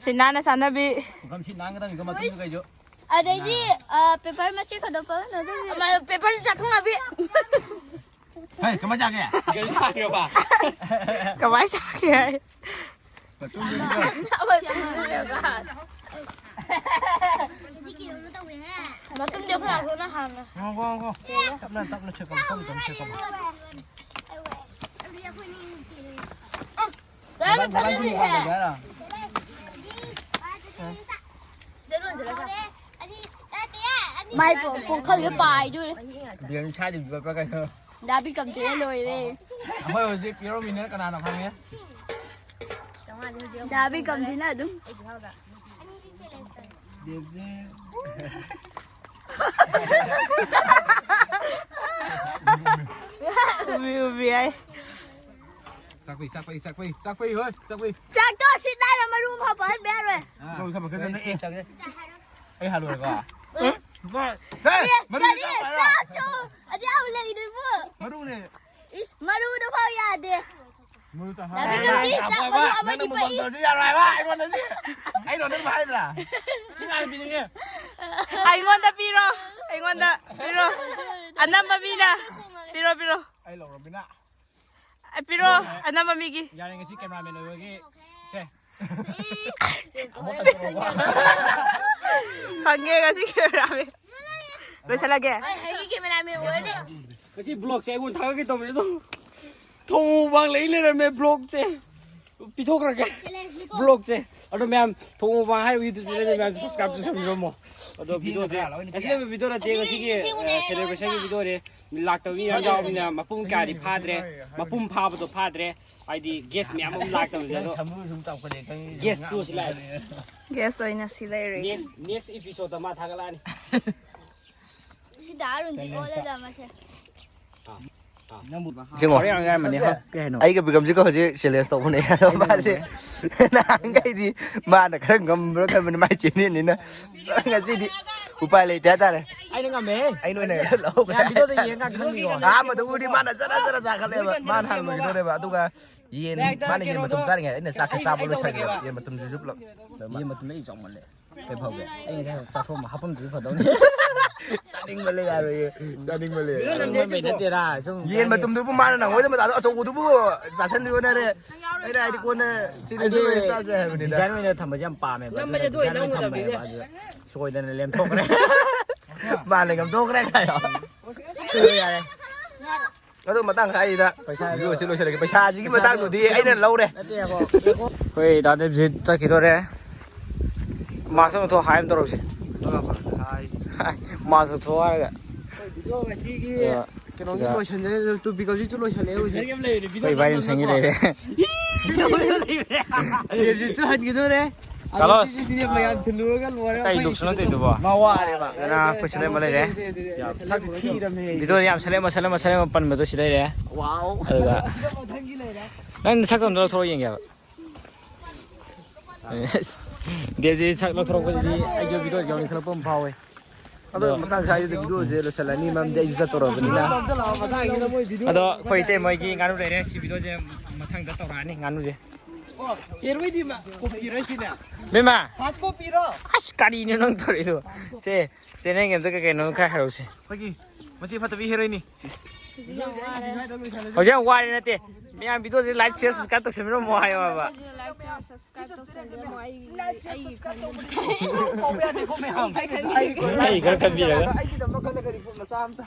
ꯁꯤ ꯅꯥꯟꯅ ꯆꯥꯅꯕꯤ꯫ ꯄꯨꯈꯝ ꯁꯤ ꯅꯥꯟꯒꯗꯕꯅꯤꯀꯣ, ꯃꯇꯨꯝꯗꯨ ꯀꯩꯁꯨ꯫ ꯑꯗꯩꯗꯤ, ꯑ, paper ꯃꯆꯦꯠ ꯈꯛꯇ ꯄꯥꯏꯍꯟꯅꯗꯕꯤ꯫ ꯑꯃ, paper ꯆꯥꯊꯣꯛꯅꯕꯤ꯫ ꯍꯦ, ꯀꯃꯥꯏ ꯆꯥꯒꯦ? ꯀꯔꯤ ꯆꯥꯒꯦꯕ? ꯀꯃꯥꯏ ꯆꯥꯒꯦ ꯍꯥꯏ? ꯃꯇꯨꯝꯗꯤ ꯑꯩꯈꯣꯏ ꯑꯕꯣꯛꯅ ꯍꯥꯟꯅ꯫ ꯉꯥꯏꯈꯣ, ꯉꯥꯏꯈꯣ꯫ ꯇꯞꯅ, ꯇꯞꯅ ꯁꯦꯠꯀꯅꯨ, ꯇꯞꯅ, ꯇꯞꯅ ꯁꯦꯠꯀꯅꯨ꯫ ꯌꯥꯔꯦ, ꯃꯊꯪ, ꯃꯊꯪ ꯐꯖꯅ ꯁꯤꯗꯤ ꯌꯦꯡꯉꯣ꯫ ꯍꯥꯏꯔꯣ꯫ ꯁꯤꯗ ꯂꯣꯟꯁꯤꯜꯂꯒ꯫ ꯃꯥꯏ ꯄꯣ-, ꯄꯣꯡꯈꯜꯗ ꯄꯥꯏꯗꯣꯏ꯫ ꯕꯤꯌꯔ ꯁꯥꯗꯕꯤꯕ ꯀꯩꯅꯣ? ꯗꯥꯕꯤ ꯀꯝꯇꯦꯅ ꯂꯣꯏꯔꯦ꯫ ꯑꯩꯈꯣꯏ ꯍꯧꯖꯤꯛ ꯄꯤꯔꯝꯃꯤꯅ ꯀꯅꯥꯅꯣ ꯈꯪꯉꯦ? ꯗꯥꯕꯤ ꯀꯝꯇꯦꯅ ꯑꯗꯨꯝ꯫ ꯗꯦꯕꯤ꯫ ꯎꯕꯤ ꯎꯕꯤ ꯍꯥꯏ꯫ ꯆꯥꯛꯄꯩ, ꯆꯥꯛꯄꯩ, ꯆꯥꯛꯄꯩ, ꯆꯥꯛꯄꯩ, ꯍꯣꯏ, ꯆꯥꯛꯄꯩ꯫ ꯆꯥꯛꯇꯣ ꯁꯤꯠ ꯅꯥꯟꯅ ꯃꯔꯨ ꯑꯃ ꯐꯥꯎ ꯄꯥꯏꯍꯟꯕ ꯌꯥꯔꯣꯏ꯫ ꯑꯥ꯫ ꯂꯣꯏ ꯈꯕ ꯈꯔ ꯈꯔ ꯅꯛꯑꯦ꯫ ꯑꯩ ꯍꯥꯜꯂꯨꯔꯦꯀꯣ꯫ ꯍꯦ, ꯑꯦ, ꯃꯔꯨ ꯀꯔꯤ? ꯆꯥꯎ ꯍꯥꯏꯔꯣ? ꯆꯥꯛꯇꯣ ꯑꯗꯨ ꯌꯥꯝ ꯂꯩꯗꯨꯕꯨ꯫ ꯃꯔꯨꯅꯦ꯫ ꯏꯁ, ꯃꯔꯨꯗꯣ ꯐꯥꯎ ꯌꯥꯗꯦ꯫ ꯃꯔꯨ ꯆꯥꯎ ꯗꯥꯕꯤ ꯍꯥꯏꯔꯣ? ꯀꯝꯇꯤ ꯆꯥꯛ ꯅꯪꯅ ꯃꯔꯨ ꯃꯨꯛꯕꯥꯡ ꯑꯃꯗꯤ ꯇꯧꯔꯗꯤ ꯌꯥꯔꯣꯏ ꯍꯥꯏꯕ ꯑꯩꯉꯣꯟꯗꯗꯤ꯫ ꯑꯩ ꯅꯉꯣꯟꯗ ꯑꯗꯨꯝ ꯍꯥꯏꯗ꯭ꯔꯥ? ꯁꯤ ꯉꯥꯏ ꯄꯤꯅꯤꯡꯉꯦ꯫ ꯑꯩꯉꯣꯟꯗ ꯄꯤꯔꯣ꯫ ꯑꯩꯉꯣꯟꯗ ꯄꯤꯔꯣ꯫ ꯑꯅꯝꯕ ꯃꯤꯅ꯫ ꯄꯤꯔꯣ, ꯄꯤꯔꯣ꯫ ꯑꯩ ꯂꯧꯔꯕꯅꯤꯅ꯫ ꯑꯦ, ꯄꯤꯔꯣ, ꯑꯅꯝꯕ ꯃꯤꯒꯤ꯫ ꯌꯥꯔꯦ, ꯉꯁꯤ cameraman ꯑꯣꯏꯕꯒꯤ꯫ ꯁꯦ꯫ ꯐꯪꯉꯦ ꯉꯁꯤ cameraman꯫ ꯂꯣꯏꯁꯤꯜꯂꯒꯦ꯫ ꯑꯩ ꯍꯌꯦꯡꯒꯤ cameraman ꯑꯣꯏꯔꯗꯤ꯫ ꯉꯁꯤ vlogꯁꯦ ꯑꯩꯉꯣꯟꯗ ꯊꯥꯒꯠꯀꯦ ꯇꯧꯕꯅꯦ ꯑꯗꯣ꯫ ꯊꯣꯡ ꯃꯨꯛꯕꯥꯡ ꯂꯩ ꯂꯩꯔꯝꯃꯦ vlogꯁꯦ꯫ ꯄꯤꯊꯣꯛꯈ꯭ꯔꯒꯦ꯫ Challengeꯅꯤꯀꯣ꯫ Vlogꯁꯦ꯫ ꯑꯗꯣ ꯃꯌꯥꯝ ꯊꯣꯡ ꯃꯨꯛꯕꯥꯡ ꯍꯥꯏꯔꯤꯕ YouTube channelꯁꯦ ꯃꯌꯥꯝ subscribe ꯇꯧꯁꯟꯕꯤꯔꯝꯃꯣ꯫ ꯑꯗꯣ videoꯁꯦ ꯉꯁꯤ ꯑꯣꯏꯕ video ꯅꯠꯇꯦ, ꯉꯁꯤꯒꯤ, ꯑ, celebrationꯒꯤ videoꯅꯦ꯫ ꯂꯥꯛꯇꯕ ꯃꯤ ꯌꯥꯝ ꯌꯥꯎꯕꯅꯤꯅ ꯃꯄꯨꯡ ꯀꯌꯥꯗꯤ ꯐꯥꯗ꯭ꯔꯦ꯫ ꯃꯄꯨꯡ ꯐꯥꯕꯗꯣ ꯐꯥꯗ꯭ꯔꯦ꯫ ꯍꯥꯏꯗꯤ guest ꯃꯌꯥꯝ ꯑꯃ ꯂꯥꯛꯇꯕꯁꯦ, ꯑꯗꯣ ꯁꯥꯃꯨ ꯁꯨꯝ ꯆꯥꯎꯈꯠꯂꯛꯑꯦ ꯈꯪꯉꯤ꯫ Guestꯇꯨ ꯁꯤ ꯂꯥꯛꯑꯦ꯫ Guest ꯑꯣꯏꯅ ꯁꯤ ꯂꯩꯔꯦ꯫ Next, next episodeꯇ ꯃꯥ ꯊꯥꯒꯠꯂꯛꯑꯅꯤ꯫ ꯁꯤꯗ ꯑꯔꯨꯟꯁꯦ ꯑꯣꯜꯂꯗꯕ ꯃꯁꯦ꯫ ꯌꯦꯡꯉꯣ꯫ ꯍꯣꯔꯦꯟ ꯑꯉꯥꯡ ꯑꯃꯅꯦ, ꯍꯣꯏ, ꯀꯩ ꯍꯥꯏꯅꯣ? ꯑꯩꯒ ꯕꯤꯀꯝꯁꯤꯒ ꯍꯧꯖꯤꯛ challenge ꯇꯧꯕꯅꯦ꯫ ꯑꯗꯣ ꯃꯥꯁꯦ ꯅꯍꯥꯟꯈꯩꯗꯤ ꯃꯥꯅ ꯈꯔ ꯉꯝꯕ꯭ꯔꯥ ꯈꯟꯕꯅꯤ, ꯃꯥꯏ ꯆꯦꯅꯦꯜꯅꯤꯅ꯫ ꯉꯁꯤꯗꯤ ꯎꯄꯥꯏ ꯂꯩꯇꯦ ꯍꯥꯏꯇꯥꯔꯦ꯫ ꯑꯩꯅ ꯉꯝꯃꯦ꯫ ꯑꯩꯅ ꯑꯣꯏꯅ ꯂꯧꯈ꯭ꯔꯦ꯫ ꯃꯌꯥꯝ videoꯗ ꯌꯦꯡꯉꯀꯥꯟꯗ ꯈꯪꯅꯤꯀꯣ꯫ ꯑꯍꯥꯟꯕꯗꯕꯨꯗꯤ ꯃꯥꯅ ꯖꯔ ꯖꯔ ꯆꯥꯈꯠꯂꯦꯕ꯫ ꯃꯥꯅ ꯍꯥꯟꯅ ꯂꯣꯏꯒꯗꯧꯔꯦꯕ꯫ ꯑꯗꯨꯒ ꯌꯦꯟ, ꯃꯥꯅ ꯌꯦꯟ ꯃꯇꯨꯝ ꯆꯥꯔꯤꯉꯩ ꯑꯩꯅ ꯆꯥꯛꯁꯦ ꯆꯥꯕ ꯂꯣꯏꯁꯟꯈ꯭ꯔꯦꯕ꯫ ꯌꯦꯟ ꯃꯇꯨꯝꯁꯤꯁꯨ ꯄꯨꯂꯞ꯫ ꯌꯦꯟ ꯃꯇꯨꯝ ꯑꯩ ꯆꯥꯎꯃꯜꯂꯦ꯫ ꯀꯩ ꯐꯥꯎꯒꯦ? ꯑꯩ ꯉꯁꯥꯏ ꯆꯥꯊꯣꯛꯑꯝꯕ ꯍꯥꯞꯄꯝꯗ꯭ꯔꯗꯤ ꯐꯗꯧꯅꯤ꯫ ꯆꯥꯅꯤꯡꯃꯜꯂꯦ, ꯌꯥꯔꯣꯏꯌꯦ꯫ ꯆꯥꯅꯤꯡꯃꯜꯂꯦ꯫ ꯆꯥꯅꯤꯡꯃꯟꯕꯩ ꯅꯠꯇꯦꯗ, ꯁꯨꯝ ꯌꯦꯟ ꯃꯇꯨꯝꯗꯨꯕꯨ ꯃꯥꯅ ꯅꯪꯉꯣꯏꯗ ꯃꯇꯥꯗꯣ ꯑꯆꯧꯕꯗꯨꯕꯨ ꯆꯥꯁꯟꯕꯤ ꯑꯣꯟꯅꯔꯦ꯫ ꯑꯩꯅ ꯍꯥꯏꯗꯤ ꯀꯣꯟꯅ ꯁꯤꯗ ꯑꯩꯗꯤ ꯁꯤꯗ ꯆꯥꯁꯦ ꯍꯥꯏꯕꯅꯤꯗ꯫ Design ꯑꯣꯏꯅ ꯊꯝꯕꯁꯦ ꯌꯥꯝ ꯄꯥꯝꯃꯦꯕ꯫ ꯅꯝꯕꯁꯦ ꯑꯗꯨꯅ ꯑꯗꯨ ꯑꯣꯏꯅ design ꯑꯣꯏꯅ ꯅꯝꯒꯗꯕꯅꯤꯅꯦ꯫ ꯊꯝꯕꯅꯦꯕ꯫ ꯑꯗꯨꯗ ꯁꯣꯏꯗꯅ ꯂꯦꯝꯊꯣꯛꯈ꯭ꯔꯦ꯫ ꯃꯥ ꯂꯩꯉꯝ ꯊꯣꯛꯈ꯭ꯔꯦ ꯀꯥꯏꯌꯣ꯫ ꯌꯥꯔꯦ꯫ ꯑꯗꯣ ꯃꯇꯥꯡ ꯈꯥꯏꯗ ꯄꯩꯁꯥꯗꯣ ꯚꯤꯗꯤꯑꯣꯁꯤ ꯂꯣꯏꯁꯤꯜꯂꯒꯦ꯫ ꯄꯩꯁꯥꯁꯤꯒꯤ ꯄꯩꯁꯥꯗꯣ ꯃꯇꯥꯡꯗꯨꯗꯤ ꯑꯩꯅ ꯂꯧꯔꯦ꯫ ꯅꯠꯇꯦ, ꯉꯥꯏꯈꯣ, ꯉꯥꯏꯈꯣ꯫ ꯑꯩꯈꯣꯏ ꯗꯥ ꯗꯦꯕꯖꯤꯠ ꯆꯠꯈꯤꯗꯣꯔꯦ꯫ ꯃꯥꯛꯁ ꯑꯃ ꯊꯣꯛ ꯍꯥꯏ ꯑꯃ ꯇꯧꯔꯛꯁꯦ꯫ ꯍꯥꯏ꯫ ꯃꯥꯁꯨ ꯊꯣꯛꯑꯒ꯫ ꯑꯩꯈꯣꯏ ꯚꯤꯗꯤꯑꯣ ꯉꯁꯤꯒꯤ ꯑꯗꯣ ꯀꯩꯅꯣꯒꯤ ꯁꯤꯗ ꯂꯣꯏꯁꯟꯖꯔꯦ, ꯇꯨꯄꯤꯀꯜꯁꯤ ꯂꯣꯏꯁꯜꯂꯛꯑꯦ ꯍꯧꯖꯤꯛ꯫ ꯑꯩꯈꯣꯏ ꯏꯕꯥꯅꯤ ꯑꯃ ꯁꯪꯒꯤ ꯂꯩꯔꯦ꯫ ꯗꯦꯕꯖꯤꯠꯁꯨ ꯍꯟꯈꯤꯗꯣꯔꯦ꯫ ꯀꯥꯔꯂꯣꯁ꯫ ꯑꯗꯨꯗꯤ ꯁꯤꯁꯦ ꯃꯌꯥꯝ ꯊꯤꯜꯂꯨꯔꯒ ꯂꯣꯏꯔꯦ꯫ ꯀꯩ ꯑꯩꯈꯣꯏ ꯂꯨꯛꯁꯨ ꯅꯠꯇꯣꯏꯗꯨꯕꯣ? ꯃꯋꯥꯅꯦꯕ꯫ ꯑꯗꯨꯅ ꯑꯩꯈꯣꯏ ꯁꯤꯗ ꯑꯃ ꯂꯩꯔꯦ꯫ ꯁꯛ ꯊꯤꯔꯝꯅꯦ꯫ ꯚꯤꯗꯤꯑꯣ ꯌꯥꯝ ꯁꯦꯂꯦꯕ ꯃꯁꯜ ꯑꯃ ꯁꯦꯂꯦꯕ ꯑꯃ ꯄꯟꯕꯗꯣ ꯁꯤ ꯂꯩꯔꯦ꯫ ꯋꯥꯎ꯫ ꯑꯗꯨꯒ ꯃꯊꯪꯒꯤ ꯂꯩꯔꯦ꯫ ꯅꯪ ꯁꯛꯇꯣ ꯑꯝꯇ ꯂꯧꯊꯣꯔꯛꯑꯣ ꯌꯦꯡꯒꯦꯕ꯫ ꯗꯦꯕꯖꯤꯠ ꯁꯛ ꯂꯧꯊꯣꯔꯛꯄꯗꯗꯤ ꯑꯩꯁꯨ ꯚꯤꯗꯤꯑꯣ ꯌꯥꯎꯅꯤꯡꯈꯠꯂꯛꯄ ꯑꯃ ꯐꯥꯎꯋꯦ꯫ ꯑꯗꯣ ꯑꯗꯣ ꯃꯇꯥꯡ ꯁ꯭ꯋꯥꯏꯗ ꯚꯤꯗꯤꯑꯣꯁꯦ ꯂꯣꯏꯁꯤꯜꯂꯅꯤ, ꯃꯔꯝꯗꯤ ꯑꯩꯁꯨ ꯆꯠꯇꯧꯔꯕꯅꯤꯅ꯫ ꯑꯗꯣ ꯑꯩꯈꯣꯏ ꯏꯇꯩ ꯃꯣꯏꯒꯤ ꯉꯥꯅꯨ ꯂꯩꯔꯦ꯫ ꯁꯤ ꯚꯤꯗꯤꯑꯣꯁꯦ ꯃꯊꯪꯗ ꯇꯧꯔꯛꯑꯅꯤ ꯉꯥꯅꯨꯁꯦ꯫ ꯑꯣ, ꯍꯦꯔꯣꯏꯗꯤ ꯃꯥ ꯀꯣꯄꯤꯔꯣ ꯁꯤꯅꯦ? ꯕꯦꯝꯃ! ꯐꯥꯁ ꯀꯣꯄꯤꯔꯣ? ꯑꯁ, ꯀꯔꯤꯅꯣ ꯅꯪ ꯇꯧꯔꯤꯗꯣ? ꯁꯦ, ꯆꯦ, ꯅꯪꯒꯤ ꯑꯝꯇ ꯀꯩ ꯀꯩꯅꯣ ꯈꯔ ꯍꯥꯏꯔꯛꯎꯁꯦ꯫ ꯑꯩꯈꯣꯏꯒꯤ ꯃꯁꯤ ꯐꯠꯇꯕꯤ ꯍꯦꯔꯣꯏꯅꯤ꯫ ꯁꯤꯁ꯫ ꯍꯧꯖꯤꯛ ꯌꯥꯝ ꯋꯥꯔꯦ꯫ ꯍꯧꯖꯤꯛ ꯌꯥꯝ ꯋꯥꯔꯦ ꯅꯠꯇꯦ꯫ ꯃꯌꯥꯝ ꯚꯤꯗꯤꯑꯣꯁꯦ like, share, subscribe ꯇꯧꯁꯟꯕꯤꯔꯝꯃꯣ ꯍꯥꯏꯌꯣ ꯍꯥꯏꯕ꯫ ꯚꯤꯗꯤꯑꯣꯁꯦ like, share, subscribe ꯇꯧꯁꯟꯕꯤꯔꯝꯃꯣ꯫ ꯑꯩꯒꯤ, ꯑꯩꯒꯤ ꯈꯟꯕꯗ꯫ ꯀꯧꯕ ꯌꯥꯗꯦꯀꯣ ꯃꯌꯥꯝ꯫ ꯑꯩ ꯈꯟꯕꯗ꯫ ꯑꯩ ꯈꯔ ꯈꯟꯕꯤꯔꯒ꯫ ꯑꯩꯒꯤꯗꯃꯛ ꯈꯜꯂꯒ report ꯃꯆꯥ ꯑꯝꯇ꯫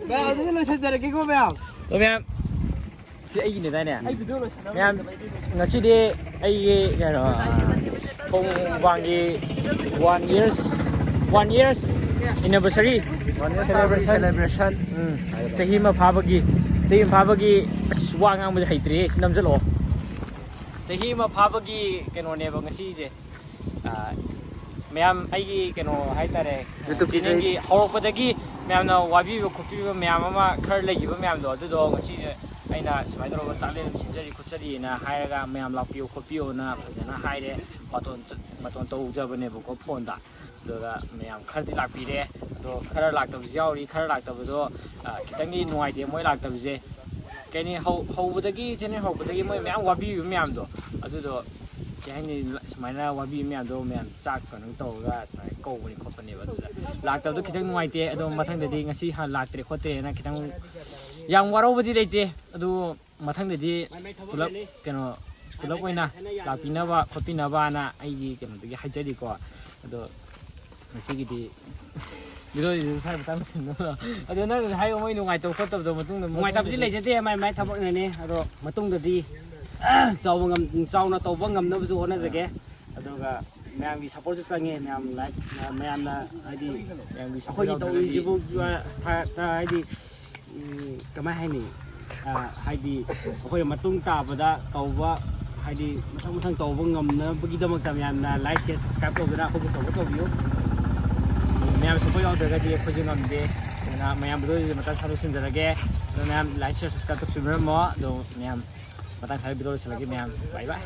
ꯃꯌꯥꯝ, ꯑꯗꯨꯗꯤ ꯂꯣꯏꯁꯤꯟꯖꯔꯒꯦꯀꯣ ꯃꯌꯥꯝ꯫ ꯑꯗꯣ ꯃꯌꯥꯝ, ꯁꯤ ꯑꯩꯒꯤꯅꯦꯗꯥꯏꯅꯦ? ꯑꯩ ꯚꯤꯗꯤꯑꯣ ꯂꯣꯏꯁꯤꯟꯅꯕ ꯃꯌꯥꯝ, ꯂꯩꯇꯕ ꯑꯩꯗꯤ ꯂꯣꯏꯁꯤꯟꯅꯕ꯫ ꯉꯁꯤꯗꯤ ꯑꯩꯒꯤ ꯀꯩꯅꯣ, ꯈꯣꯡꯕꯥꯡꯒꯤ one years, one years anniversary celebration꯫ Celebration꯫ ꯎꯝ꯫ ꯆꯍꯤ ꯑꯃ ꯐꯥꯕꯒꯤ, ꯆꯍꯤ ꯑꯃ ꯐꯥꯕꯒꯤ ꯑꯁ, ꯋꯥ ꯉꯥꯡꯕꯁꯦ ꯍꯩꯇ꯭ꯔꯦꯍꯦ꯫ ꯁꯤ ꯅꯝꯁꯤꯜꯂꯛꯑꯣ꯫ ꯆꯍꯤ ꯑꯃ ꯐꯥꯕꯒꯤ ꯀꯩꯅꯣꯅꯦꯕ ꯉꯁꯤꯁꯦ꯫ ꯑ, ꯃꯌꯥꯝ ꯑꯩꯒꯤ ꯀꯩꯅꯣ ꯍꯥꯏꯇꯥꯔꯦ, YouTube ꯀꯤ channel ꯒꯤ ꯍꯧꯔꯛꯄꯗꯒꯤ ꯃꯌꯥꯝꯅ ꯋꯥꯕꯤꯕ ꯈꯣꯠꯄꯤꯕ ꯃꯌꯥꯝ ꯑꯃ ꯈꯔ ꯂꯩꯈꯤꯕ ꯃꯌꯥꯝꯗꯣ, ꯑꯗꯨꯗꯣ ꯉꯁꯤ ꯑꯩꯅ ꯁꯨꯃꯥꯏꯅ ꯇꯧꯔꯒ ꯆꯥꯛꯂꯦꯟ ꯑꯃ ꯁꯤꯟꯖꯔꯤ ꯈꯣꯠꯆꯔꯤꯅ ꯍꯥꯏꯔꯒ ꯃꯌꯥꯝ ꯂꯥꯛꯄꯤꯌꯨ ꯈꯣꯠꯄꯤꯌꯨꯅ ꯐꯖꯅ ꯍꯥꯏꯔꯦ꯫ ꯕꯥꯇꯣꯟ ꯆ-, ꯕꯥꯇꯣꯟ ꯇꯧꯖꯕꯅꯦꯕꯀꯣ ꯐꯣꯟꯗ꯫ ꯑꯗꯨꯒ ꯃꯌꯥꯝ ꯈꯔꯗꯤ ꯂꯥꯛꯄꯤꯔꯦ꯫ ꯑꯗꯣ ꯈꯔ ꯂꯥꯛꯇꯕꯁꯨ ꯌꯥꯎꯔꯤ꯫ ꯈꯔ ꯂꯥꯛꯇꯕꯗꯣ, ꯑ, ꯈꯤꯇꯪꯗꯤ ꯅꯨꯡꯉꯥꯏꯇꯦ ꯃꯣꯏ ꯂꯥꯛꯇꯕꯁꯦ꯫ ꯀꯩꯅꯤ ꯍꯧ-, ꯍꯧꯕꯗꯒꯤ, channel ꯍꯧꯔꯛꯄꯗꯒꯤ ꯃꯣꯏ ꯃꯌꯥꯝ ꯋꯥꯕꯤꯕ ꯃꯌꯥꯝꯗꯣ, ꯑꯗꯨꯗꯣ ꯀꯩ ꯍꯥꯏꯅꯤ, ꯁꯨꯃꯥꯏꯅ ꯋꯥꯕꯤꯕ ꯃꯌꯥꯝꯗꯣ ꯃꯌꯥꯝ ꯆꯥꯛ ꯀꯩꯅꯣ ꯇꯧꯔꯒ ꯁꯨꯃꯥꯏꯅ ꯀꯧꯕꯅꯤ ꯈꯣꯠꯄꯅꯦꯕ꯫ ꯑꯗꯨꯗ ꯂꯥꯛꯇꯕꯗꯣ ꯈꯤꯇꯪ ꯅꯨꯡꯉꯥꯏꯇꯦ꯫ ꯑꯗꯣ ꯃꯊꯪꯗꯗꯤ ꯉꯁꯤ ꯍꯥꯟꯅ ꯂꯥꯛꯇ꯭ꯔꯦ ꯈꯣꯠꯇ꯭ꯔꯦꯅ ꯈꯤꯇꯪ ꯌꯥꯝ ꯋꯥꯔꯧꯕꯗꯤ ꯂꯩꯇꯦ꯫ ꯑꯗꯨ ꯃꯊꯪꯗꯗꯤ ꯄꯨꯂꯞ ꯀꯩꯅꯣ, ꯄꯨꯂꯞ ꯑꯣꯏꯅ ꯂꯥꯛꯄꯤꯅꯕ ꯈꯣꯠꯄꯤꯅꯕꯅ ꯑꯩꯒꯤ ꯀꯩꯅꯣꯗꯒꯤ ꯍꯥꯏꯖꯔꯤꯀꯣ꯫ ꯑꯗꯣ ꯉꯁꯤꯒꯤꯗꯤ ꯚꯤꯗꯤꯑꯣꯁꯤꯁꯨ ꯁ꯭ꯋꯥꯏ ꯃꯇꯥꯡ ꯂꯣꯏꯁꯤꯟꯅꯕ꯫ ꯑꯗꯣ ꯅꯪꯅꯁꯨ ꯍꯥꯏꯌꯣ, ꯃꯣꯏ ꯅꯨꯡꯉꯥꯏꯇꯕ ꯈꯣꯠꯇꯕꯗꯣ ꯃꯇꯨꯡꯗ ꯅꯨꯡꯉꯥꯏꯇꯕꯗꯤ ꯂꯩꯖꯗꯦ, ꯃꯥꯏ ꯃꯥꯏ ꯊꯕꯛꯅꯅꯦ꯫ ꯑꯗꯣ ꯃꯇꯨꯡꯗꯗꯤ ꯆꯥꯎꯕ ꯉꯝ-, ꯆꯥꯎꯅ ꯇꯧꯕ ꯉꯝꯅꯕꯁꯨ ꯍꯣꯠꯅꯖꯒꯦ꯫ ꯑꯗꯨꯒ ꯃꯌꯥꯝꯒꯤ ꯁꯞꯄꯣꯔꯠꯁꯨ ꯆꯪꯉꯦ꯫ ꯃꯌꯥꯝ ꯂꯥꯏꯛ, ꯃꯌꯥꯝꯅ ꯍꯥꯏꯗꯤ ꯑꯩꯈꯣꯏꯒꯤ ꯇꯧꯔꯤꯁꯤꯕꯨ ꯊꯥ- ꯊꯥ- ꯍꯥꯏꯗꯤ ꯎꯝ, ꯀꯃꯥꯏ ꯍꯥꯏꯅꯤ? ꯑ, ꯍꯥꯏꯗꯤ ꯑꯩꯈꯣꯏꯅ ꯃꯇꯨꯡ ꯇꯥꯕꯗ ꯇꯧꯕ, ꯍꯥꯏꯗꯤ ꯃꯊꯪ ꯃꯊꯪ ꯇꯧꯕ ꯉꯝꯅꯕꯒꯤꯗꯃꯛꯇ ꯃꯌꯥꯝꯅ ꯂꯥꯏꯛ, ꯁꯤꯌꯔ, ꯁꯕꯁꯀ꯭ꯔꯥꯏꯕ ꯇꯧꯗꯨꯅ ꯑꯩꯈꯣꯏꯕꯨ ꯁꯞꯄꯣꯔꯠ ꯇꯧꯕꯤꯌꯨ꯫ ꯃꯌꯥꯝ ꯁꯞꯄꯣꯔꯠ ꯌꯥꯎꯗ꯭ꯔꯒꯗꯤ ꯑꯩꯈꯣꯏꯁꯨ ꯉꯝꯗꯦ꯫ ꯑꯗꯨꯅ ꯃꯌꯥꯝ ꯚꯤꯗꯤꯑꯣꯁꯤꯗ ꯃꯇꯥꯡ ꯁ꯭ꯋꯥꯏꯗ ꯂꯣꯏꯁꯤꯟꯖꯔꯒꯦ꯫ ꯑꯗꯣ ꯃꯌꯥꯝ ꯂꯥꯏꯛ, ꯁꯤꯌꯔ, ꯁꯕꯁꯀ꯭ꯔꯥꯏꯕ ꯇꯧꯁꯤꯟꯕꯤꯔꯝꯃꯣ꯫ ꯑꯗꯣ ꯃꯌꯥꯝ ꯃꯇꯥꯡ ꯁ꯭ꯋꯥꯏꯗ ꯚꯤꯗꯤꯑꯣ ꯂꯣꯏꯁꯤꯜꯂꯒꯦ꯫ ꯃꯌꯥꯝ ꯕꯥꯏ ꯕꯥꯏ꯫